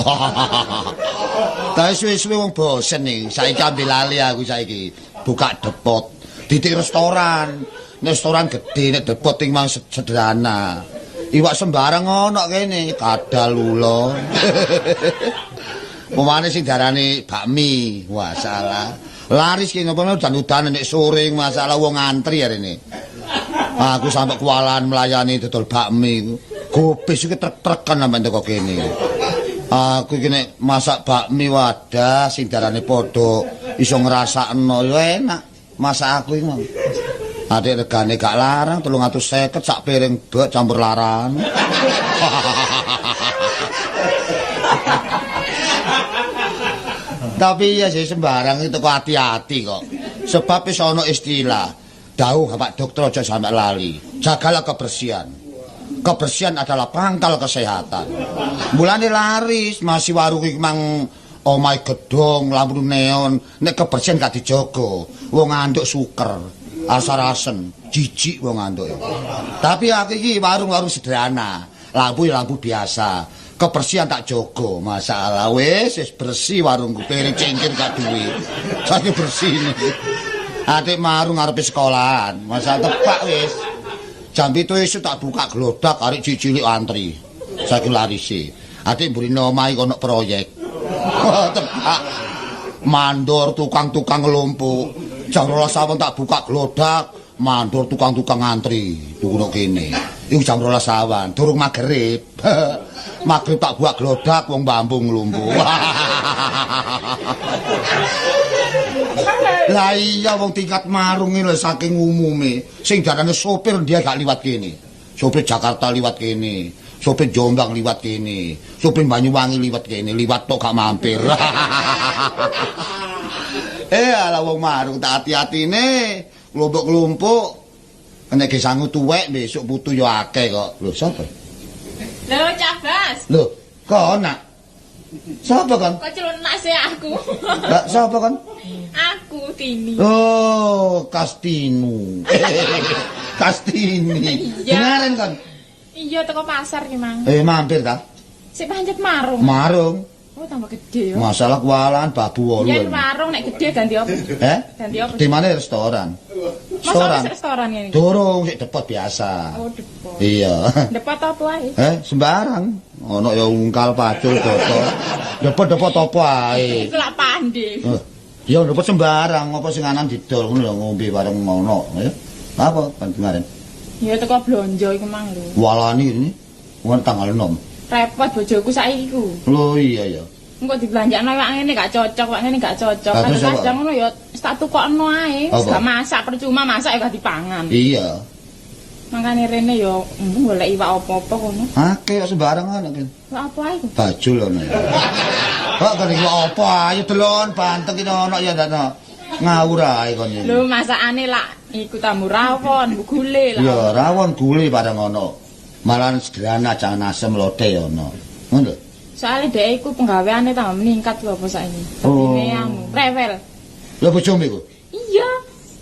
Tapi suwe-suwe wong bosen nih. Saiki ambil lali aku saiki. Buka depot, titik restoran. Nek restoran gede, nek depot ting mang sederhana. Iwak sembarang ono kene, kadal ulo. Pemane sing darane bakmi, wah salah. Laris ki ngopo udan-udan nek sore masalah wong ngantri arene. Aku sampe kuwalan melayani dodol bakmi iku. Gobis iki trek-trekan sampe teko kene. Aku iki nek masak bakmi wadah sing darane padha iso ngrasakno ya enak. Masak aku iki. Adik regane gak larang 350 sak piring bek campur laran. Tapi ya sih sembarang itu kok hati-hati kok. Sebab wis ana istilah dawuh Pak Dokter aja sampe lali. Jagalah kebersihan. Kebersihan adalah pangkal kesehatan. Mulane laris masih warung iki mang omahe gedhong lampu neon nek kebersihan gak dijaga. Wong anduk suker. Asar-asen, jijik wong antuk. Tapi aku iki warung-warung sederhana, lampu ya lampu biasa. Kebersihan tak jaga, masalah wis wis bersih warungku, piring cingkir gak duwe. Saiki bersih ini. Adik marung ngarepe sekolahan, masalah tepak wis. Jam 7 esuk tak buka glodak arek cilik antri. Saiki larisi. Adik mburine omahe ono proyek. Tepak. Mandor tukang-tukang ngelumpuk. Jam 12 awan tak buka glodak, mandor tukang-tukang ngantri tuku nok kene. Iku jam 12 awan, durung magrib. Magrib tak buka glodak wong bambu nglumpuk. Lah iya wong tingkat marung iki lho saking umume, sing darane sopir dia gak liwat kene. Sopir Jakarta liwat kene, sopir Jombang liwat kene, sopir Banyuwangi liwat kene, liwat tok gak mampir. Ala wong marung tak hati-hatine, kelompok-kelompok. Nek ge sangu tuwek besok putu ya akeh kok. Lho, sapa? Lho, Cak Bas. Lho, kok nak? Sapa kon? Kok celunak sih aku? Lah, sapa kon? Aku Tini. Oh, Kastinu. Kastini. Dengaran kon? Iya, teko pasar ki mang. Mampir ta? Sik pancet marung. Marung. Oh, tambah gede ya. Masalah kualan babu wolu. Yen warung nek gede ganti apa? Ganti apa? Di mana restoran? Restoran. Restoran ngene. Durung, sik depot biasa. Oh, depot. Iya. Depot apa ae? Sembarang. Ono ya ungkal, pacul, dodol. Depot-depot apa ae. Iku lak pande. Ya depot sembarang, apa sing anan didol ngono lho ngombe bareng ngono, ya. Apa kan kemarin? Ya teko blonjo iku mang lho. Walani ini wong tanggal 6. Repot bojoku saiki ku. Lho iya ya. Engko dibelanjakno wak ngene gak cocok, wak ngene gak cocok. Kadang-kadang ngono ya tak tukokno ae, gak masak percuma masak ya gak dipangan. Iya. Mangkane rene ya golek iwak apa-apa kono. Akeh kok sembarang ana ki. Iwak apa ae ku? Bajul ana ya. Kok kan iwak apa ae delon banteng ki ono ya ndakno. Ngawur ae kon iki. Lho masakane lak iku tamu rawon, gule lah. Ya rawon gule bareng ono. Malahan sederhana jangan asem lodeh ya ono. Ngono lho. Soale dhek iku penggaweane tambah meningkat lho apa saiki. Oh. Rewel. Lho bojomu iku? Iya.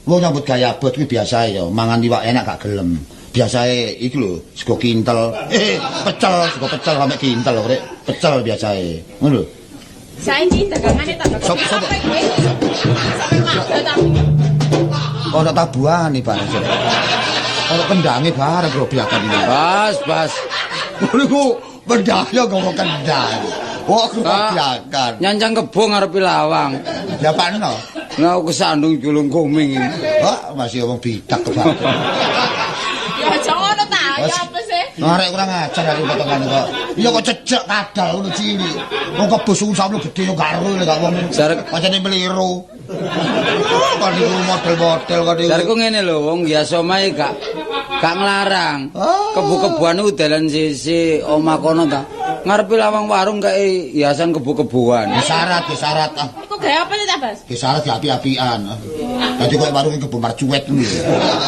Wong nyambut gawe abot kuwi biasae ya, mangan iwak enak gak gelem. Biasae iki lho, sego kintel. Pecel, sego pecel sampe kintel rek. Pecel biasae. Ngono lho. Saiki dagangane tambah. Sop. Sampe maget aku. Ono tabuhane bareng. Ono kendange bareng grobiakan iki. Bas, bas. Ngono iku bendaya nggawa kendang. Wah, grobiakan. Nyancang kebo ngarepe lawang. Ya pakno. Nah, aku kesandung julung koming iki. Wah, masih omong bidak kebak. Ya aja ngono ta, ya apa sih? Arek kurang ajar aku potongane kok. Iya kok cecek kadal ngono cilik. Wong kebo sakmono gedhe yo gak ero lek gak wong. Pancene meliru. Kok niku model-model kok niku. Jarku ngene lho, wong biasa omahe gak nglarang. Kebo-keboan iku dalan sisi omah kono ta. Ngarepe lawang warung kae hiasan kebo-keboan. Syarat, syarat. Iku gawe apa sih ta, Bas? Syarat ya api-apian. Dadi koyo warung kebo marcuwet ngono.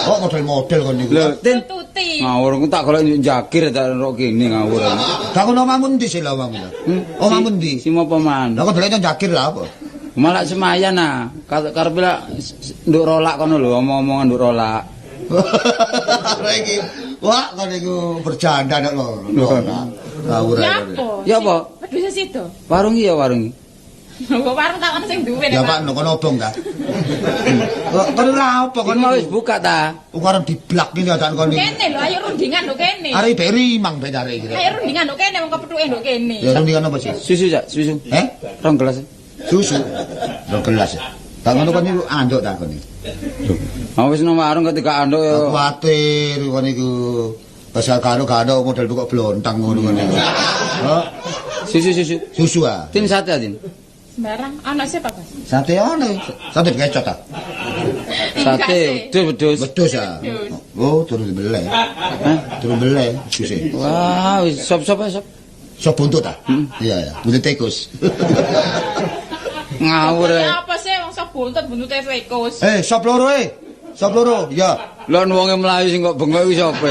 Kok model-model kon niku. Lho, Tin. Tuti. Ngawur aku tak golek njakir tak rok kene ngawur. Gak kono omahmu ndi sih lho omahmu? Omahmu ndi? Simo Paman. Lah kok delek njakir lha apa? Malah semayan ah. Karepe lak nduk rolak kono lho, omong-omongan nduk rolak. Arek iki, wah kon niku bercanda nek lho. Ngawur ae. Ya apa? Wedhuse sido. Warung iki ya warung iki. Kok warung tak ono sing duwe nek. Ya Pak, kono obong ta. Kok kon lha apa kon wis buka ta? Kok arep diblak iki adan kon iki. Kene lho, ayo rundingan lho kene. Arep beri mang ben arek iki. Ayo rundingan lho kene wong kepethuke lho kene. Ya rundingan apa sih? Susu, Cak, susu. Eh? Rong gelas. Susu. Rong gelas. Tak ngono kon niku anduk ta kon iki. Lho, wis nang warung ketika anduk ya. Kuwatir kon niku. Pasal karo karo model kok blontang ngono kon niku. Hah? Susu susu. Susu ah. Tin sate tin. Sembarang ana sih Pak Bas. Sate ana. Sate kecot ta. Sate wedhus wedhus. Wedhus ah. Oh, turun dibeleh. Hah? Turun beleh suse. Wah, wis sop-sop sop. Sop buntut ta? Iya ya, buntut tikus. Ngawur. Ya apa sih wong sop buntut buntute tikus. Eh, sop loro eh. Sop loro, ya. Lha wonge mlayu sing kok bengok iku sapa?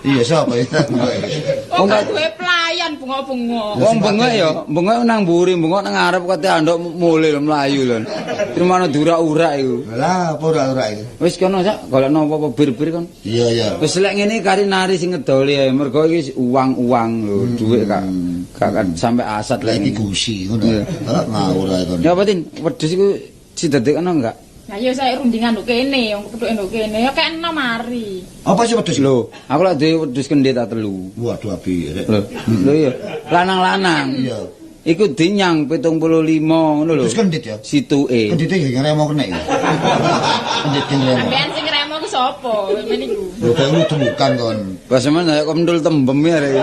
Iya, sapa? Wong gak duwe pelayan bengok-bengok. Wong bengok ya, bengok nang mburi, bengok nang ngarep kate anduk mule lho mlayu lho. Terus durak-urak iku. Lah, apa urak-urak iku? Wis kono sak golekno apa-apa bir-bir kon. Iya, iya. Wis lek ngene kari nari sing ngedoli ae, mergo iki uang-uang lho, dhuwit gak sampe asat lek iki gusi ngono. Heeh, ngawur ae kon. Ya apa Tin? Wedhus iku sidadekno enggak? Lah iya saya rundingan nduk kene, wong kepethuke nduk kene, ya kekno mari. Apa sih wedhus? Lho, aku lak duwe wedhus kendhit ta telu. Waduh apik rek. Lho, lho iya, lanang-lanang. Iya. Iku dinyang 75 ngono lho. Wedhus kendhit ya? Situke. Kendhite ya ngremo kena iki. Kendhit ki ngremo. Sampeyan sing ngremo ku sapa? Men iku. Lho kok ludukan kon. Pas sampeyan kaya kendul tembem ya rek.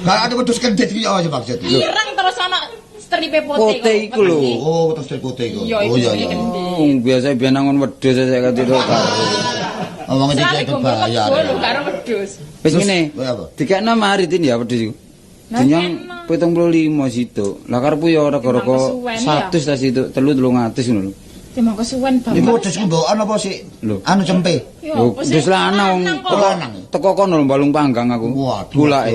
Gak ada wedhus kendhit iki apa sih maksud? Ireng terus ana stripe pote. Pote iku lho. Oh, terus strip pote iku. Oh iya iya. Biasa biyen nangon wedhus saya kate karo. Omong iki berbahaya. Lho karo wedhus wedhus. Wis ngene. Dikekno mari Tin ya wedhus iku. Dinyang 75 situ. Lah karepku ya rega-rega 100 ta situ, 300 ngono lho. Timbang kesuwen bapak. Iku wedhus mbokan apa sik? Anu cempe. Wedhus lanang wong teko kono lho balung panggang aku. Waduh.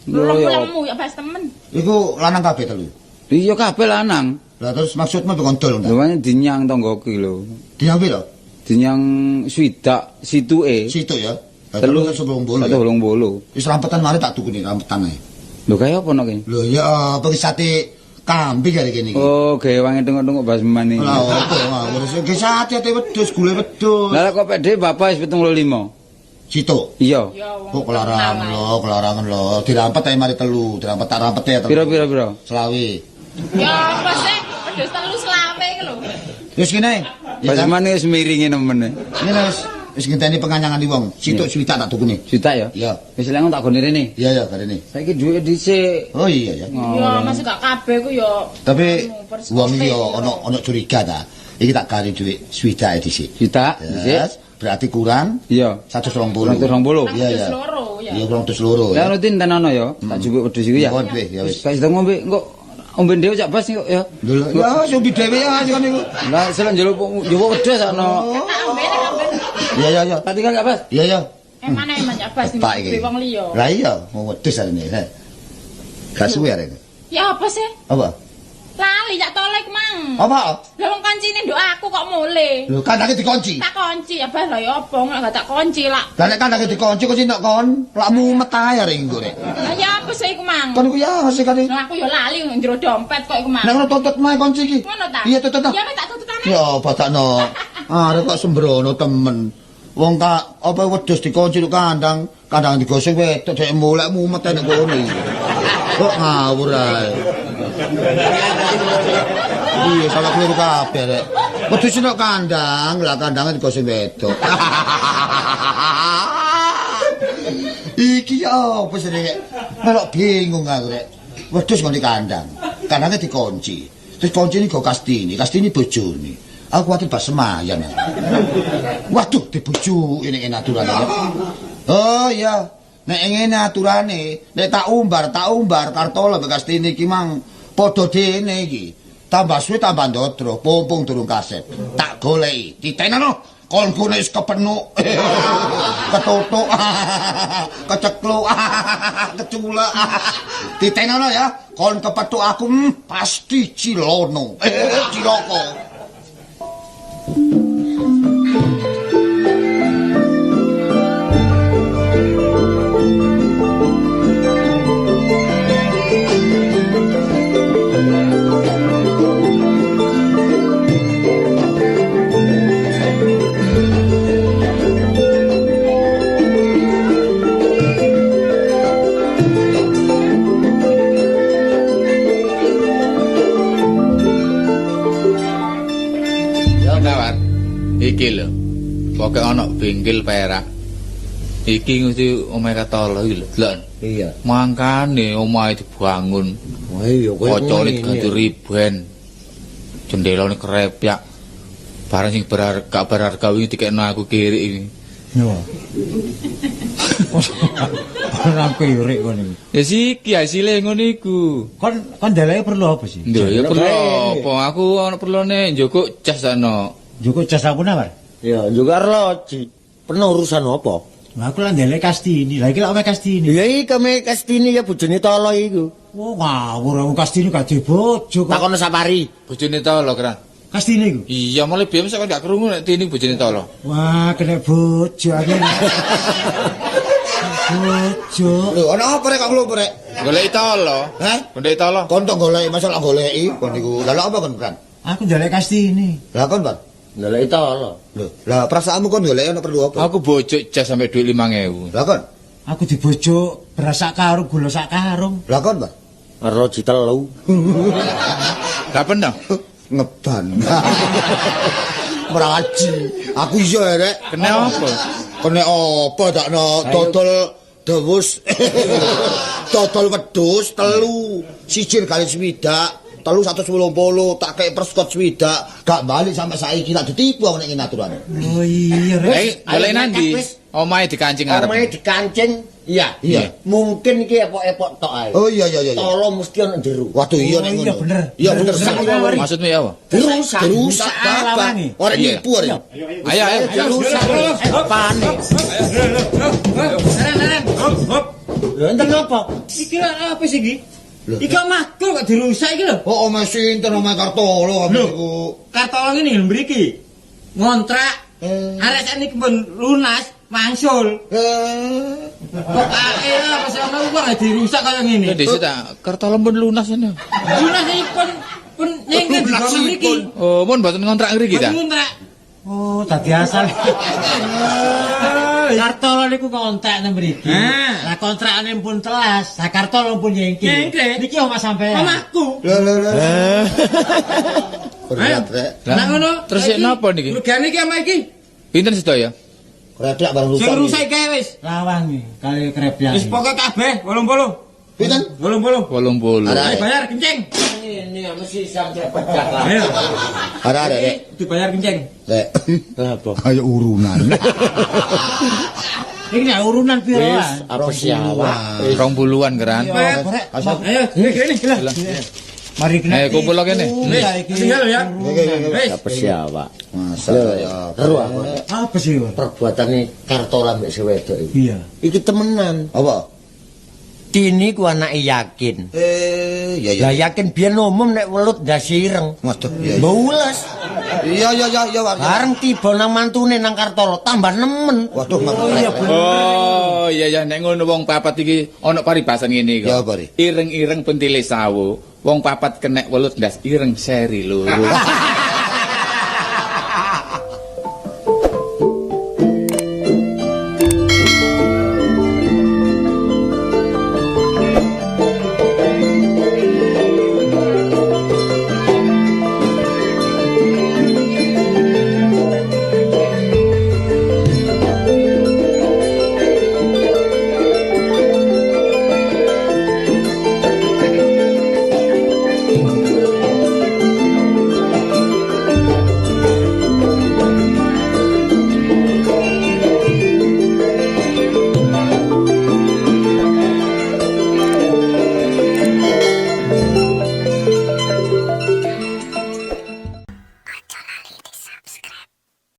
Lemu ya bas temen. Iku lanang kabeh telu. Iya kabeh lanang. Lah terus maksudmu kok dol ta? Lho dinyang tanggoku lho. Dinyang piro? Dinyang swidak situke. Situk ya. 380. 380. Wis rampetan mari tak tukune rampetan ae. Lho kaya apa nek kene? Lho ya apa sate kambing kare kene iki. Oh, gawe wangi tengok-tengok basman iki. Lah opo ngawur sing sate ate wedhus gule wedhus. Lah kok pede bapak wis 75. Situk. Iya. Kok kelarangan lho, kelarangan lho. Dirampet ae mari telu, dirampet tak rampet ya telu. Piro-piro? Selawe. Ya apa sih? Wedhus telu selawe iki lho. Wis kene. Basman wis miringi nemen. Ngene wis. Wis ngenteni penganyangan wong. Situk swidak tak tukune. Swidak ya? Iya. Wis lek tak gone rene. Iya ya, rene. Saiki dhuwit dhisik. Oh iya ya. Ya masih gak kabeh ku ya. Tapi wong iki ya ana curiga ta. Iki tak gari dhuwit swidake dhisik. Swidak dhisik. Berarti kurang? Iya. 120. 120. Iya ya. Iya kurang 200. Lah rutin tenono ya, tak jupuk wedhus iku ya. Ya wis. Wis ngombe engko ombe dhewe cak bas kok ya. Lho ya wis ombe dhewe ya kon niku. Lah selak njaluk njupuk wedhus sakno. Iya iya iya. Tak tinggal cak bas. Iya iya. Emane emang cak bas di wong liya. Lah iya, mau wedhus arene. Gak suwe arene. Ya apa sih? Apa? Lali cak tolek mang. Apa? Lah wong kancine nduk aku kok mule. Lho kandange dikunci. Tak kunci ya bas lah ya apa nek gak tak kunci lak. Lah nek kandange dikunci kok nok kon, lak mumet ae arek engko rek. Lah ya apa sih iku mang? Kon iku ya sih kan. Lah aku ya lali njero dompet kok iku mang. Nek ngono tuntut mae kunci iki. Ngono ta? Iya tuntut ta. Ya tak tuntutane. Ya batakno. Arek kok sembrono temen. Wong tak apa wedhus dikunci nang kandang, kandang digoseng wedok dhek mulek mumet nek kono iki. Kok ngawur ae. Iya, salah keliru kabeh rek. Wedhus nang kandang, lah kandange digoseng wedok. Iki ya apa sih rek? Melok bingung aku rek. Wedhus nang kandang, kandange dikunci. Terus kuncine go Kastini, Kastini bojone. Aku kuwatir bas semayan. Waduh, dibujuki nek aturane. Oh iya, nek ngene aturane, nek tak umbar Kartolo mbek Kastini iki mang padha dene iki. Tambah suwe tambah ndodro, pompong durung kasep. Tak goleki, ditenono. Kon gone wis kepenuk. Ketutuk. Kecekluk. Keculek. Ditenono ya, kon kepethuk aku pasti cilono. Ciloko. Iki lho. Pokoke ana bengkel perak. Iki mesti omahe Kartolo iki lho, delok. Iya. Mangkane omahe dibangun. Wah iya koyo kocone diganti riben. Jendelane krepyak. Barang sing berharga berharga wingi dikekno aku kirik iki. Yo. Ora kirik kon iki. Ya siki hasile ngono iku. Kon ndeleke perlu apa sih? Lho ya perlu apa? Aku ana perlune njukuk jas sakno. Njukuk jas aku nawar. Ya, njukuk arloji. Penuh urusan apa? Lah aku lan ndelek Kastini. Lah iki lak omahe Kastini. Ya iki omahe Kastini ya bojone Tolo iku. Wah, ngawur aku Kastini gak duwe bojo kok. Takono Sapari. Bojone Tolo, Kran. Kastini iku. Iya, mulai biyen sak gak krungu nek Tini bojone Tolo. Wah, kena bojo aku. Bojo. Lho, ana apa rek kok nglumpuk rek? Goleki Tolo. Heh? Goleki Tolo. Kon tok goleki masalah goleki kon niku. Lah lha apa kon, Kran? Aku ndelek Kastini. Lah kon, Bang? Ndeleki Tolo. Lho, lah perasaanmu kon goleki ana perlu apa? Aku bojuk jas sampe dhuwit 5000. Lah kon? Aku dibojuk beras sak karung, gula sak karung. Lah kon, Bang? Arloji telu. Lah peno? Ngeban. Meraji. Aku iya rek. Kena apa? Kena apa dakno dodol dewus. Dodol wedhus telu, siji kali swidak. 380 tak kei perskot swidak, gak balik sampai saiki tak ditipu aku nek ngene aturane. Oh iya rek. Golek nandi? Omahe dikancing arep. Omahe dikancing. Iya. Iya. Mungkin iki epok-epok tok ae. Oh iya iya iya. Tolo mesti ono jero. Waduh iya nek ngono. Iya bener. Iya bener. Maksudmu ya apa? Dirusak. Dirusak bapak. Ora nipu ora. Ayo ayo. Dirusak. Panik. Leren. Hop hop. Lho enten apa? Iki apa sih iki? Iki omahku kok dirusak iki lho. Oh omah sinten omah Kartolo kami iku. Kartolo ngene lho mriki. Ngontrak. Arek sakniki pun lunas wangsul. Kok ae apa sing ono wong dirusak kaya ngene. Lho dhisik ta Kartolo pun lunas ini. Lunas iki pun nyengke dibangun mriki. Oh, pun mboten ngontrak ngriki ta? Ngontrak. Oh, dadi asal. Kartolo niku kontrak nang mriki. Lah kontrakane pun telas, lah Kartolo pun nyengke. Niki omah sampean. Omahku. Lho lho lho. Berat rek. Lah ngono. Terus sik napa niki? Regane iki omah iki. Pinten sedaya? Kreplek barang rusak. Sing rusak iki wis. Lawang iki kali kreplek. Wis pokoke kabeh 80. Pinten? 80. 80. Ayo bayar kenceng. Ini mesti sampe pecah lah. Ayo. Arek rek. Dibayar kenceng. Rek. Apa? Kayak urunan. Iki nek urunan piro? Wis apa siawak? 20-an keran. Ayo, kene iki. Mari kena. Eh, kumpul kene. Wis, tinggal ya. Wis. Apa siawak? Masa ya. Ero aku. Apa sih? Perbuatane Kartola mbek si wedok iki. Iya. Iki temenan. Apa? Tini ku anake yakin. Iya iya. Lah yakin biyen umum nek welut ndas ireng. Waduh, iya. Mbaules. Iya iya iya iya. Bareng tiba nang mantune nang Kartolo tambah nemen. Waduh, iya bener. Oh, iya iya nek ngono wong papat iki ana paribasan ngene kok. Ya apa, Ri? Ireng-ireng pentile sawo. Wong papat kenek welut ndas ireng seri loro.